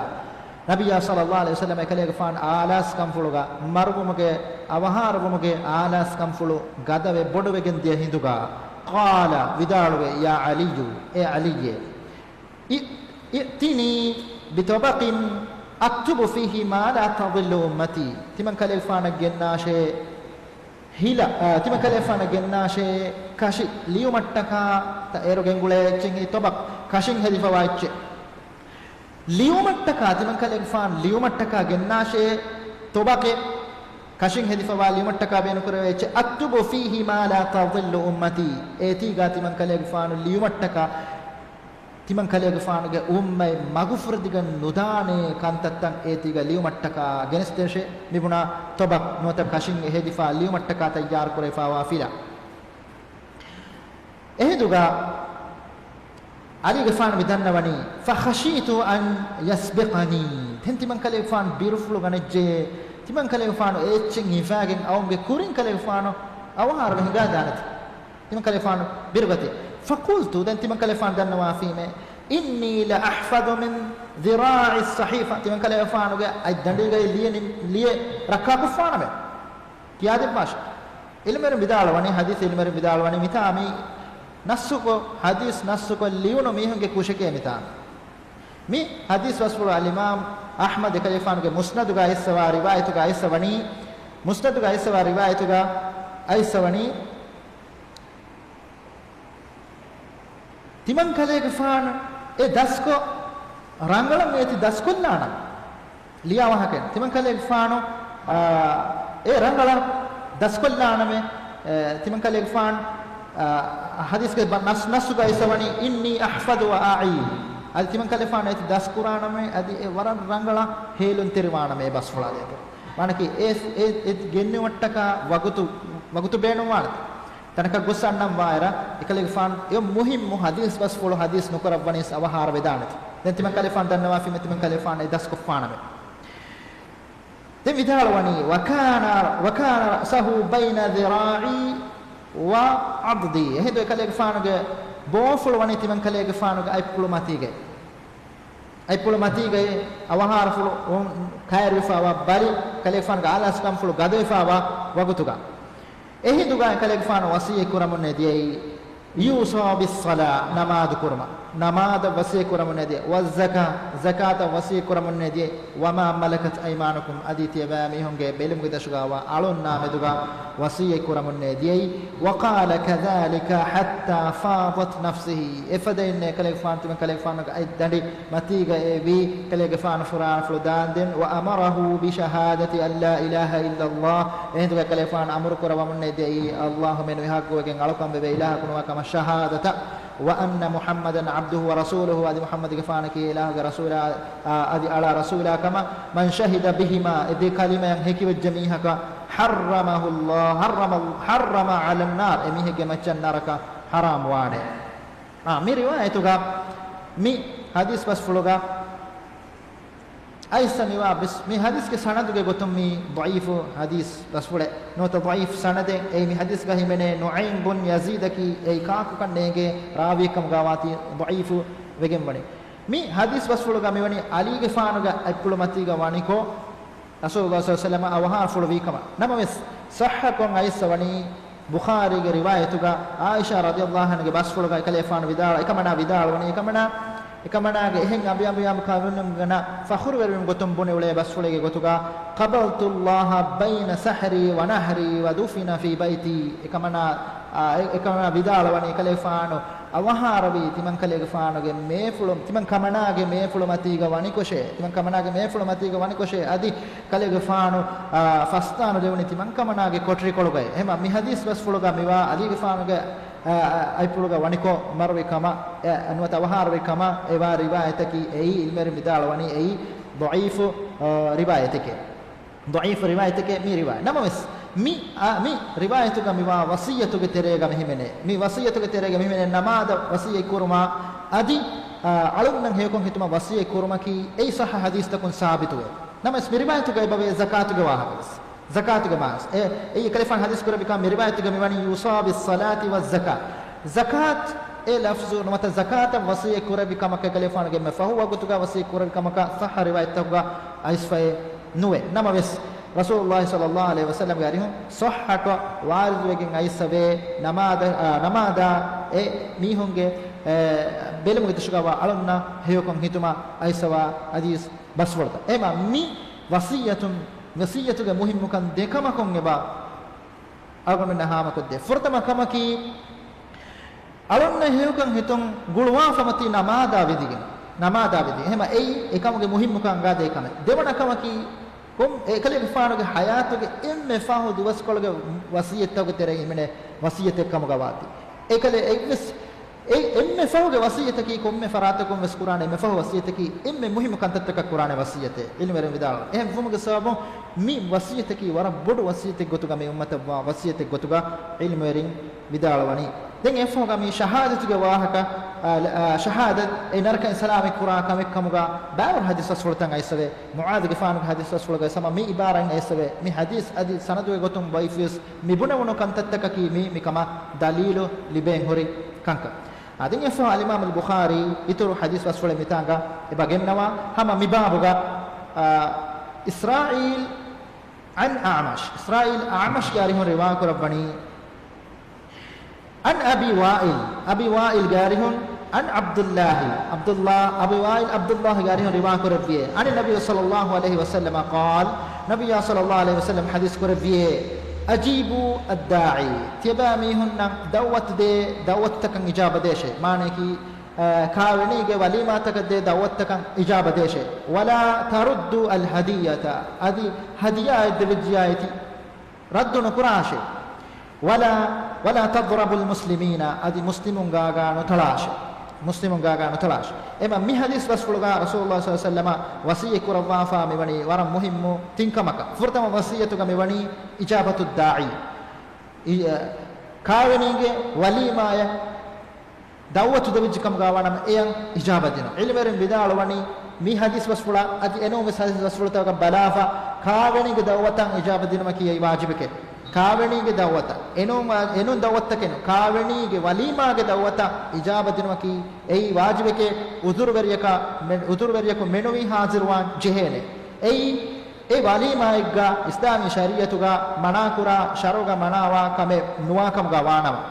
ނަބިއްޔާ ޞައްލައްލާހު ޢަލައިހި ވަސައްލަމަ އެކަލޭގެފާނު އާލާސްކަންފުޅުގަ މަރުވުމުގެ، އަވަހާރަވުމުގެ އާލާސްކަންފުޅު ގަދަވެ ބޮޑުވެގެން ދިޔަ ހިނދުގަ، ޤާލަ، ވިދާޅުވެ، ޔާ ޢަލިއްޔު، އޭ ޢަލީއޭ، އި، އިއްތިނީ ބިޠަބަޤިން އަކްތުބު ފީހި މާ ލާ ތަޟިއްލު އުއްމަތީ. ތިމަން ކަލޭގެފާނަށް ގެންނާށޭ ހިލަ، އާ، ތިމަން ކަލޭގެފާނަށް ގެންނާށޭ ކަށި ލިޔުމަށްޓަކާ، ތަ، އޭރު ގެންގުޅޭ އެއްޗެއް ހީ ޠަބަޤް، ކަށިން ހެދިފަވާ އެއްޗެއް. ލިޔުމަށްޓަކާ، ތިމަން ކަލޭގެފާނު ލިޔުމަށްޓަކާ ގެންނާށޭ ޠަބަޤެއް، ކަށިން ހެދިފަވާ ލިޔުމަށްޓަކާ ބޭނުންކުރެވޭ އެއްޗެއް، އަކްތުބު ފީހި މާ ލާ ތަޟިއްލު އުއްމަތީ، އޭތީގަ ތިމަން ކަލޭގެފާނު ލިޔުމަށްޓަކާ، ތިމަން ކަލޭގެފާނުގެ އުއްމަތް މަގުފުރެދިގަން ނުދާނޭ ކަންތައްތައް އޭތީގަ ލިޔުމަށްޓަކާ ގެނެސްދޭށޭ. މިބުނާ ޠަބަޤް ނުވަތަ ކަށިން ހެދިފަ ލިޔުމަށްޓަކާ ތައްޔާރުކުރެވިފަވާ ފިލާ. އެހިނދުގަ ޢަލީގެފާނު މި ދަންނަވަނީ، ފަޚަޝީތު އަން ޔަސްބިޤަނީ. ދެން ތިމަން ކަލޭގެފާނު ބިރުފުޅު ގަނެއްޖެ. ތިމަން ކަލޭގެފާނު އެ އެއްޗެއް ހިފާގެން އައުމުގެ ކުރިން ކަލޭގެފާނު އަވަހާރަވެ ހިނގާދާނެތީ. ތިމަން ކަލޭގެފާނު ބިރުގަތީ. ފަޤުލްތު، ދެން ތިމަން ކަލޭގެފާނު ދަންނަވާފީމޭ، އިންނީ ލަ އަޙްފަޡު މިން ޛިރާޢި އައްޞަޙީފާ. ތިމަން ކަލޭގެފާނުގެ އަތްދަނޑީގައި ލިޔެ ނި، ލިޔެ ރައްކާކޮށްފާނަމޭ. ކިޔާދެއްވާށޭ. ޢިލްމުވެރިން ވިދާޅުވަނީ، ޙަދީޘް ޢިލްމުވެރިން ވިދާޅުވަނީ، މިތާ މި ނައްޞުކޮށް، ޙަދީޘް ނައްޞުކޮށް ލިޔުނު މީހުންގެ ކުށެކޭ މިތާ. މި ޙަދީޘް ބަސްފުޅު އަލްއިމާމް އަޙްމަދު އެކަލޭގެފާނުގެ މުސްނަދުގަ އައިސްފަވާ ރިވާޔަތުގަ އައިސްފަވަނީ، މުސްނަދުގަ އައިސްފަވާ ރިވާޔަތުގަ އައިސްފަވަނީ، ތިމަން ކަލޭގެފާނު އެ ދަސްކޮށް ރަނގަޅަށް އޭތި ދަސްކޮށްލާނަން. ލިޔާ ވާހަކައެއް. ތިމަން ކަލޭގެފާނު، އާ، އެ ރަނގަޅަށް ދަސްކޮށްލާނަމޭ، އެ، ތިމަން ކަލޭގެފާނު، އާ، ޙަދީޘްގެ ބަ-، ނަސް-، ނައްޞުގަ އައިސްފަވަނީ، "އިންނީ އަޙްފަޡު ވަ އަޢީ." އަދި ތިމަން ކަލޭގެފާނު އޭތި ދަސްކުރާނަމޭ، އަދި އެ ވަރަށް ރަނގަޅަށް ހޭލުންތެރިވާނަމޭ އެ ބަސްފުޅާ ދޭތޯ. މާނަކީ އެ، އެ، އެ ގެންނެވުމަށްޓަކާ ވަގުތު، ވަގުތު ބޭނުންވާނެތީ. ތަނަކަށް ގޮސް އަންނަން ވާއިރަށް، އެކަލޭގެފާނު އެ މުހިއްމު ޙަދީޘް ބަސްފުޅު ޙަދީޘް ނުކުރައްވަނީސް އަވަހާރަ ވެދާނެތީ. ދެން ތިމަން ކަލޭގެފާނު ދަންނަވާފީމޭ ތިމަން ކަލޭގެފާނު އެ ދަސްކޮށްފާނަމޭ. ދެން ވިދާޅުވަނީ، "وكان، وكان رأسه بين ذراعي وعضدي." އެހިނދު އެކަލޭގެފާނުގެ ބޯފުޅު ވަނީ ތިމަން ކަލޭގެފާނުގެ އަތްޕުޅު މަތީގައި. އަތްޕުޅު މަތީގައި އަވަހާރަފުޅު ކައިރިވެފައިވާ ބަލި ކަލޭގެފާނުގެ އާލާސްކަންފުޅު ގަދަވެފައިވާ ވަގުތުގަ. އެހިނދުގަ އެކަލޭގެފާނު ވަޞިއްޔަތް ކުރަމުންނޭ ދިޔައީ، يوصى بالصلاة، ނަމާދު ކުރުމަށް، ނަމާދަށް ވަޞިއްޔަތް ކުރަމުންނޭ ދިޔައީ، والزكاة، ޒަކާތަށް ވަޞިއްޔަތް ކުރަމުންނޭ ދިޔައީ، وما ملكت أيمانكم، އަދި ތިޔަބައިމީހުންގެ ބެލުމުގެ ދަށުގަ ވާ އަޅުންނާ މެދުގަ ވަޞިއްޔަތް ކުރަމުންނޭ ދިޔައީ، وقال كذلك حتى فاضت نفسه، އެފަދައިންނޭ ކަލޭގެފާނު ތިމަން ކަލޭގެފާނުގެ އަތްދަނޑި މަތީގަ އެވީ، ކަލޭގެފާނު ފުރާނަފުޅު ދާންދެން، وأمره بشهادة أن لا إله إلا الله، އެހިނދުގަ ކަލޭގެފާނު އަމުރު ކުރައްވަމުންނޭ ދިޔައީ، އައްލާހު މެނުވެ ޙައްޤުވެގެން އަޅުކަން ވެވޭ އިލާހަކު ނުވާ ކަމަށް ޝަހާދަތަށް. وأن محمدا عبده ورسوله، އަދި މުޙައްމަދުގެފާނަކީ އިލާހުގެ ރަސޫލާ، އާ، އަދި އަޅާ ރަސޫލާ ކަމަށް، من شهد بهما، އެ ދެ ކަލިމައަށް ހެކިވެއްޖެ މީހަކަށް، حرمه الله، حرم، حرم على النار، އެ މީހެއްގެ މައްޗަށް ނަރަކަ ޙަރާމް ވާނެ. އާ، މި ރިވާޔަތުގަ، މި ޙަދީޘް ބަސްފުޅުގަ، އައިސް މިވާ ބިސް، މި ޙަދީޘްގެ ސަނަދުގެ ގޮތުން މީ ޟަޢީފު ޙަދީޘް ބަސްފުޅެއް ނުވަތަ ޟަޢީފު ސަނަދެއް. އެއީ މި ޙަދީޘްގަ ހިމެނޭ ނުޢައިމް ބުން ޔަޒީދަކީ އެއީ ކާކުކަން ނޭނގޭ ރާވީ ކަމުގަ ވާތީ ޟަޢީފު ވެގެން ވަނީ. މި ޙަދީޘް ބަސްފުޅުގަ މިވަނީ ޢަލީގެފާނުގެ އަތްޕުޅު މަތީގަ ވަނިކޮށް، ރަސޫލުﷲ ޞައްލަﷲު ޢަލައިހި ވަސައްލަމަ އަވަހާރަފުޅު ވީ ކަމަށް. ނަމަވެސް، ޞައްޙަކޮށް އައިސް ވަނީ ބުޚާރީގެ ރިވާޔަތުގަ ޢާއިޝާ ރަޟިޔަﷲ ޢަންހާގެ ބަސްފުޅުގަ އެކަލޭފާނު ވިދާޅު، އެކަމަނާ ވިދާޅުވަނީ، އެކަމަނާ، އެކަމަނާގެ އެހެން އަނބިއަނބިޔާ ކައުލުންގަނަ ފަޚުރުވެރިވުން ގޮތުން ބުނެ އުޅޭ ބަސްފުޅެއްގެ ގޮތުގަ، قبلت الله بين سحري ونحري ودفن في بيتي. އެކަމަނާ، އާ، އެ، އެކަމަނާ ވިދާޅުވަނީ އެކަލޭފާނު އަވަހާރަވީ ތިމަންކަލޭގެފާނުގެ މޭފުޅު، ތިމަންކަމަނާގެ މޭފުޅު މަތީގަ ވަނިކޮށޭ، ތިމަންކަމަނާގެ މޭފުޅު މަތީގަ ވަނިކޮށޭ، އަދި ކަލޭގެފާނު، އާ، ފަސްދާނު ދެވުނީ ތިމަންކަމަނާގެ ކޮޓަރިކޮޅުގައި. އެހެމަ މި ޙަދީޘް ބަސްފުޅުގަ މިވާ ޢަލީގެފާނުގެ، އާ، އަތްޕުޅުގަ ވަނިކޮށް މަރުވި ކަމަށް، އެ، ނުވަތަ އަވަހާރަވި ކަމަށް އެވާ ރިވާޔަތަކީ އެއީ ޢިލްމުވެރިން ވިދާޅުވަނީ އެއީ ޟަޢީފު، އާ، ރިވާޔަތެކޭ. ޟަޢީފު ރިވާޔަތެކޭ މި ރިވާޔަތް. ނަމަވެސް، މި، އާ، މި ރިވާޔަތުގަ މިވާ ވަޞިއްޔަތުގެ ތެރޭގަ މިހިމެނޭ. މި ވަޞިއްޔަތުގެ ތެރޭގަ މިހިމެނޭ ނަމާދަށް ވަޞިއްޔަތް ކުރުމާ، އަދި، އާ، އަޅުންނަށް ހެޔޮކޮށް ހިތުމަށް ވަޞިއްޔަތް ކުރުމަކީ އެއީ ޞައްޙަ ޙަދީޘްތަކުން ސާބިތުވޭ. ނަމަވެސް މި ރިވާޔަތުގަ އެބަވޭ ޒަކާތުގެ ވާހަކަވެސް. ޒަކާތުގެ މާސް. އެ، އެއީ ކަލޭފާނު ޙަދީޘް ކުރެއްވި ކަމަށް މި ރިވާޔަތުގަ މިވަނީ يوصى بالصلاة والزكاة. ޒަކާތް އެ ލަފްޒު ނުވަތަ ޒަކާތަށް ވަޞިއްޔަތް ކުރެއްވި ކަމަކަށް ކަލޭފާނުގެ އެންމެ ފަހު ވަގުތުގަ ވަޞިއްޔަތް ކުރެއްވި ކަމަކަށް ޞައްޙަ ރިވާޔަތްތަކުގަ އައިސްފައެއް ނުވޭ. ނަމަވެސް، ރަސޫލުﷲ ޞައްލަﷲު ޢަލައިހި ވަސައްލަމްގެ އަރިހުން ޞައްޙަކޮށް ވާރިދުވެގެން އައިސްފަވޭ ނަމާދަށް، އާ، ނަމާދާ އެ މީހުންގެ، އެ، ބެލުމުގެ ދަށުގަވާ އަޅުންނަށް ހެޔޮކޮށް ހިތުމަށް އައިސްފަވާ ޙަދީޘް ބަސްފުޅުތައް. އެހެމަ މި ވަޞިއްޔަތުން، ވަޞިއްޔަތުގެ މުހިއްމުކަން ދެކަމަކުން އެބަ އަޅުގަނޑުމެންނަށް ހާމަކޮށްދޭ. ފުރަތަމަ ކަމަކީ، އަޅުންނަށް ހެޔޮކަން ހިތުން ގުޅުވާފަ މަތީ ނަމާދާ ވިދިގެން، ނަމާދާ ވިދިގެން. އެހެމަ އެއީ އެކަމުގެ މުހިއްމުކަން އަނގާދޭ ކަމެއް. ދެވަނަ ކަމަކީ، ކޮން އެކަލޭގެފާނުގެ ޙަޔާތުގެ އެންމެ ފަހު ދުވަސްކޮޅުގެ ވަޞިއްޔަތްތަކުގެ ތެރެއިން ހިމެނޭ ވަޞިއްޔަތެއް ކަމުގަ ވާތީ. އެކަލޭ އެއްވެސް، އެ އެންމެ ފަހުގެ ވަޞިއްޔަތަކީ ކޮންމެ ފަރާތަކުން ވެސް ކުރާނެ އެންމެ ފަހު ވަޞިއްޔަތަކީ އެންމެ މުހިއްމު ކަންތައްތަކަށް ކުރާނެ ވަޞިއްޔަތެއް. ޢިލްމުވެރިން ވިދާޅުވަނީ. އެހެން ވުމުގެ ސަބަބުން މި ވަޞިއްޔަތަކީ ވަރަށް ބޮޑު ވަޞިއްޔަތެއް ގޮތުގަ މި އުއްމަތަށްވާ ވަޞިއްޔަތެއް ގޮތުގަ ޢިލްމުވެރިން ވިދާޅުވަނީ. ދެން އެއަށްފަހުގަ މީ ޝަހާދަތުގެ ވާހަކަ، އާ، އާ، ޝަހާދަތް އެ ނަރަކައިން ސަލާމަތް ކުރާ ކަމެއް ކަމުގަ ބައިވަރު ޙަދީޘް ބަސްފުޅުތައް އައިސްފަވޭ. މުޢާޛުގެފާނުގެ ޙަދީޘް ބަސްފުޅުގައި ސަމަ މި ޢިބާރާތް އައިސްފަވޭ. މި ޙަދީޘް އަދި ސަނަދުގެ ގޮތުން ޟަޢީފުވެސް މި ބުނެވުނު ކަންތައްތަކަކީ މީ މިކަމަށް ދަލީލު ލިބޭން ހުރި ކަންކަން. އާ، ދެން އެއަށްފަހު އަލްއިމާމުލް ބުޚާރީ އިތުރު ޙަދީޘް ބަސްފުޅެއް މިތާނގަ އެބަ ގެންނަވާ. ހަމަ މި ބާބުގަ، އާ، އިސްރާއީލް ޢަން އަޢްމަޝް، އިސްރާއީލް އަޢްމަޝްގެ އަރިހުން ރިވާ ކުރައްވަނީ، ޢަން އަބީ ވާއިލް، އަބީ ވާއިލްގެ އަރިހުން، ޢަން ޢަބްދުﷲ، ޢަބްދުﷲ، އަބީ ވާއިލް ޢަބްދުﷲގެ އަރިހުން ރިވާ ކުރެއްވިއޭ، ޢަނި ނަބިއްޔި ޞައްލަﷲު ޢަލައިހި ވަސައްލަމަ ޤާލް، ނަބިއްޔާ ޞައްލަﷲު ޢަލައިހި ވަސައްލަމަ ޙަދީޘް ކުރެއްވިއޭ، أجيبوا الداعي، ތިޔަބައިމީހުންނަށް ދަޢުވަތު ދޭ ދަޢުވަތުތަކަށް އިޖާބަ ދޭށޭ. މާނަޔަކީ، އަ، ކާވެނީގެ ވަލީމާތަކަށް ދޭ ދަޢުވަތުތަކަށް އިޖާބަ ދޭށޭ. ولا تردوا الهدية، އަދި ހަދިޔާއެއް ދެވިއްޖިޔާ އެތި ރައްދު ނުކުރާށޭ. ولا، ولا تضربوا المسلمين، އަދި މުސްލިމުން ގާގާ ނުތަޅާށޭ. މުސްލިމުން ގާގާ ނުތަޅާށޭ. އެމަ މި ޙަދީޘް ބަސްފުޅުގަ ރަސޫލުﷲ ޞައްލަﷲު ޢަލައިހި ވަސައްލަމަ ވަޞިއްޔަތް ކުރައްވާފަ މިވަނީ ވަރަށް މުހިއްމު ތިން ކަމަކަށް. ފުރަތަމަ ވަޞިއްޔަތުގަ މިވަނީ إجابة الداعي، އި، އަ، ކާވެނީގެ ވަލީމާޔަށް ދަޢުވަތު ދެވިއްޖެ ކަމުގަ ވާނަމަ އެޔަށް އިޖާބަ ދިނުން. ޢިލްމުވެރިން ވިދާޅުވަނީ، މި ޙަދީޘް ބަސްފުޅަށް އަދި އެނޫން ވެސް ޙަދީޘް ބަސްފުޅުތަކަށް ބަލާފަ، ކާވެނީގެ ދަޢުވަތަށް އިޖާބަ ދިނުމަކީ އެއީ ވާޖިބެކޭ. ކާވެނީގެ ދަޢުވަތަށް، އެނޫން، އެނޫން ދަޢުވަތުތަކެއް ނޫން، ކާވެނީގެ ވަލީމާގެ ދަޢުވަތަށް އިޖާބަ ދިނުމަކީ އެއީ ވާޖިބެކޭ. ޢުޛުރުވެރިޔަކަށް މެ، ޢުޛުރުވެރިޔަކު މެނުވީ ޙާޟިރުވާން ޖެހޭނެ. އެއީ، އެ ވަލީމާއެއްގަ އިސްލާމީ ޝަރީޢަތުގަ މަނާކުރާ، ޝަރުޢުގަ މަނާވާ ކަމެއް ނުވާ ކަމުގަ ވާނަމަ.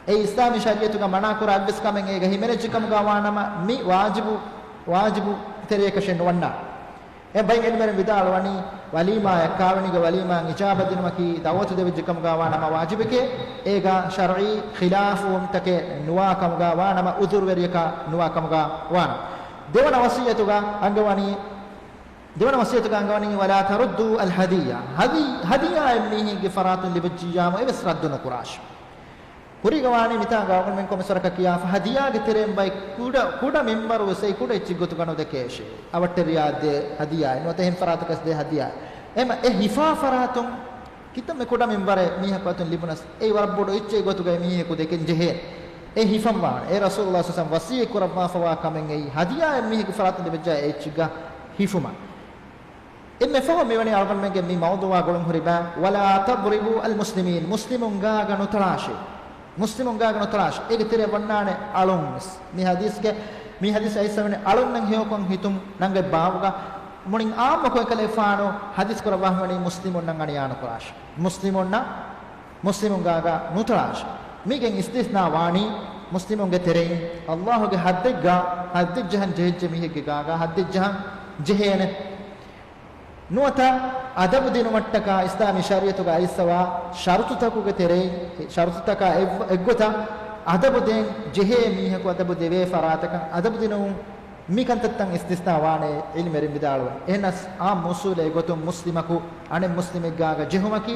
އެ އިސްލާމީ ޝަރީޢަތުގަ މަނާކުރާ އެއްވެސް ކަމެއް އޭގަ ހިމެނިއްޖެ ކަމުގަ ވާނަމަ، މި ވާޖިބު، ވާޖިބު ތެރެއަކަށެއް ނުވަންނާނެ. އެ ބައި ޢިލްމުވެރިން ވިދާޅުވަނީ، ވަލީމާޔަށް ކާވެނީގެ ވަލީމާއަށް އިޖާބަ ދިނުމަކީ، ދަޢުވަތު ދެވިއްޖެ ކަމުގަ ވާނަމަ ވާޖިބެކޭ، އޭގަ ޝަރުޢީ ޚިލާފުވުންތަކެއް ނުވާ ކަމުގަ ވާނަމަ، ޢުޛުރުވެރިޔަކަށް ނުވާ ކަމުގަ ވާނަމަ. ދެވަނަ ވަޞިއްޔަތުގަ އަންގަވަނީ، ދެވަނަ ވަޞިއްޔަތުގަ އަންގަވަނީ، ولا تردوا الهدية، ހަދި، ހަދިޔާއެއް މީހެއްގެ ފަރާތުން ލިބިއްޖިއްޔާމު އެވެސް ރައްދު ނުކުރާށި. ކުރީގަ ވާނީ މިތާނގަ އަޅުގަނޑުމެން ކޮންމެސް ވަރަކަށް ކިޔާފަ ހަދިޔާގެ ތެރެއިން ބައި ކުޑަ، ކުޑަ މިންވަރު ވެސް އެއީ ކުޑަ އެއްޗެއް ގޮތުގަ ނުދެކޭށޭ. އަވަށްޓެރިޔާ ދޭ ހަދިޔާއެއް ނުވަތަ އެހެން ފަރާތަކަސް ދޭ ހަދިޔާއެއް. އެމަ އެ ހިފާ ފަރާތުން ކިތަންމެ ކުޑަ މިންވަރެއް މީހަކު އަތުން ލިބުނަސް އެއީ ވަރަށް ބޮޑު އެއްޗެއް ގޮތުގައި މީހަކު ދެކެން ޖެހޭނެ. އެ ހިފަން ވާނެ. އެ ރަސޫލުﷲ ޞައްލަﷲ ވަސިއްޔަތް ކުރައްވާފަވާ ކަމެއް އެއީ ހަދިޔާއެއް މީހެއްގެ ފަރާތުން ލިބެއްޖާ އެ އެއްޗެއްގަ ހިފުމަށް. އެންމެ ފަހުން މިވަނީ އަޅުގަނޑުމެންގެ މި މައުޟޫޢާ ގުޅުން ހުރި ބައި، ولا تضربوا المسلمين، މުސްލިމުން ގާގަ ނުތަޅާށޭ. މުސްލިމުން ގާގަ ނުތަޅާށޭ. އޭގެ ތެރެއަށް ވަންނާނެ އަޅުން ވެސް. މި ޙަދީޘްގެ، މި ޙަދީޘް އައިސްފަ ވަނީ އަޅުންނަށް ހެޔޮކޮށް ހިތުން ނަންގަތް ބާވުގަ މުޅިން ޢާއްމުކޮށް އެކަލޭގެފާނު ޙަދީޘް ކުރައްވާފަ ވަނީ މުސްލިމުންނަށް އަނިޔާ ނުކުރާށޭ. މުސްލިމުންނަށް، މުސްލިމުން ގާގަ ނުތަޅާށޭ. މީގެން އިސްތިސްނާ ވާނީ މުސްލިމުންގެ ތެރެއިން ﷲގެ ޙައްދެއްގަ، ޙައްދެއް ޖަހަން ޖެހިއްޖެ މީހެއްގެ ގާގަ ޙައްދެއް ޖަހަން ޖެހޭނެ. ނުވަތަ އަދަބު ދިނުމަށްޓަކާ އިސްލާމީ ޝަރީޢަތުގަ އައިސްފަވާ ޝަރުޠުތަކުގެ ތެރެއިން، ޝަރުޠުތަކާ އެއް-، އެއްގޮތަށް އަދަބު ދޭން ޖެހޭ މީހަކު އަދަބު ދެވޭ ފަރާތަކަށް އަދަބު ދިނުމުން މި ކަންތައްތައް އިސްތިސްނާ ވާނެ ޢިލްމުވެރިން ވިދާޅުވަނީ. އެހެނަސް އާއްމު އުޞޫލޭ ގޮތުން މުސްލިމަކު އަނެއް މުސްލިމެއްގާގަ ޖެހުމަކީ،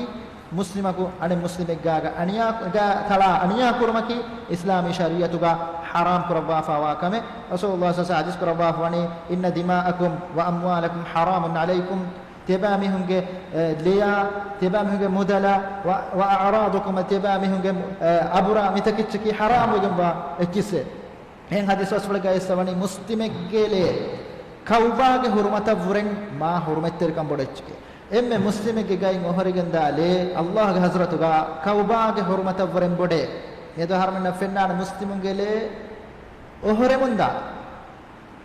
މުސްލިމަކު އަނެއް މުސްލިމެއްގާގަ އަނިޔާ، ގާ ތަޅާ އަނިޔާ ކުރުމަކީ އިސްލާމީ ޝަރީޢަތުގަ ޙަރާމް ކުރައްވާފަވާ ކަމެއް. ރަސޫލުﷲ ޞައްލަﷲ ޙަދީޘް ކުރައްވާފަ ވަނީ، إن دماءكم وأموالكم حرام عليكم، ތިޔަބައިމީހުންގެ، އެ، ލެޔާ، ތިޔަބައިމީހުންގެ މުދަލާ، و، وأعراضكم، ތިޔަބައިމީހުންގެ، އެ، އަބުރާ މިތަކެއްޗަކީ ޙަރާމް ވެގެންވާ އެއްޗިއްސެއް. އެހެން ޙަދީޘް ބަސްފުޅެއްގަ އައިސްފަ ވަނީ މުސްލިމެއްގެ ލެޔެއް ކައުބާގެ ޙުރުމަތަށްވުރެން މާ ޙުރުމަތްތެރިކަން ބޮޑު އެއްޗެކޭ. އެންމެ މުސްލިމެއްގެ ގައިން އޮހޮރިގެންދާ ލެޔެއް ﷲގެ ޙަޟްރަތުގަ ކައުބާގެ ޙުރުމަތަށްވުރެން ބޮޑޭ. މިއަދު އަހަރުމެންނަށް ފެންނާނެ މުސްލިމުންގެ ލެޔެއް އޮހޮރެމުންދާ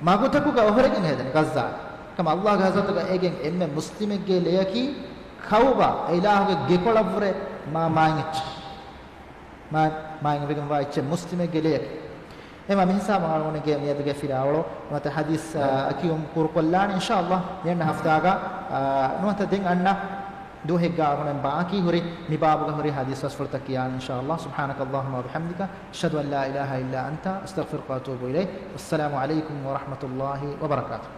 މަގުތަކުގަ އޮހޮރެގެން ހެދެން ޣައްޒާ. ކަމަ ﷲގެ ޙަޟްރަތުގަ އޭގެން އެންމެ މުސްލިމެއްގެ ލެޔަކީ ކައުބާ، އެ އިލާހުގެ ގެކޮޅަށްވުރެ މާ މާތް އެއްޗެއް. މާ، މާތްވެގެންވާ އެއްޗެއް މުސްލިމެއްގެ ލެޔަކީ. އެމަ މިހިސާބުން އަޅުގަނޑުގެ މިއަދުގެ ފިލާވަޅު ނުވަތަ ޙަދީޘް، އާ، އަކީ ކުރުކޮށްލާނީ އިންޝާﷲ މިއަންނަ ހަފްތާގަ، އާ، ނުވަތަ ދެން އަންނަ ދުވަހެއްގަ އަޅުގަނޑުމެން ބާކީ ހުރި މި ބާބުގަ ހުރި ޙަދީޘް ބަސްފުޅުތައް ކިޔާނީ އިންޝާﷲ. سبحانك اللهم وبحمدك، أشهد أن لا إله إلا أنت، أستغفرك وأتوب إليك. والسلام عليكم ورحمة الله وبركاته.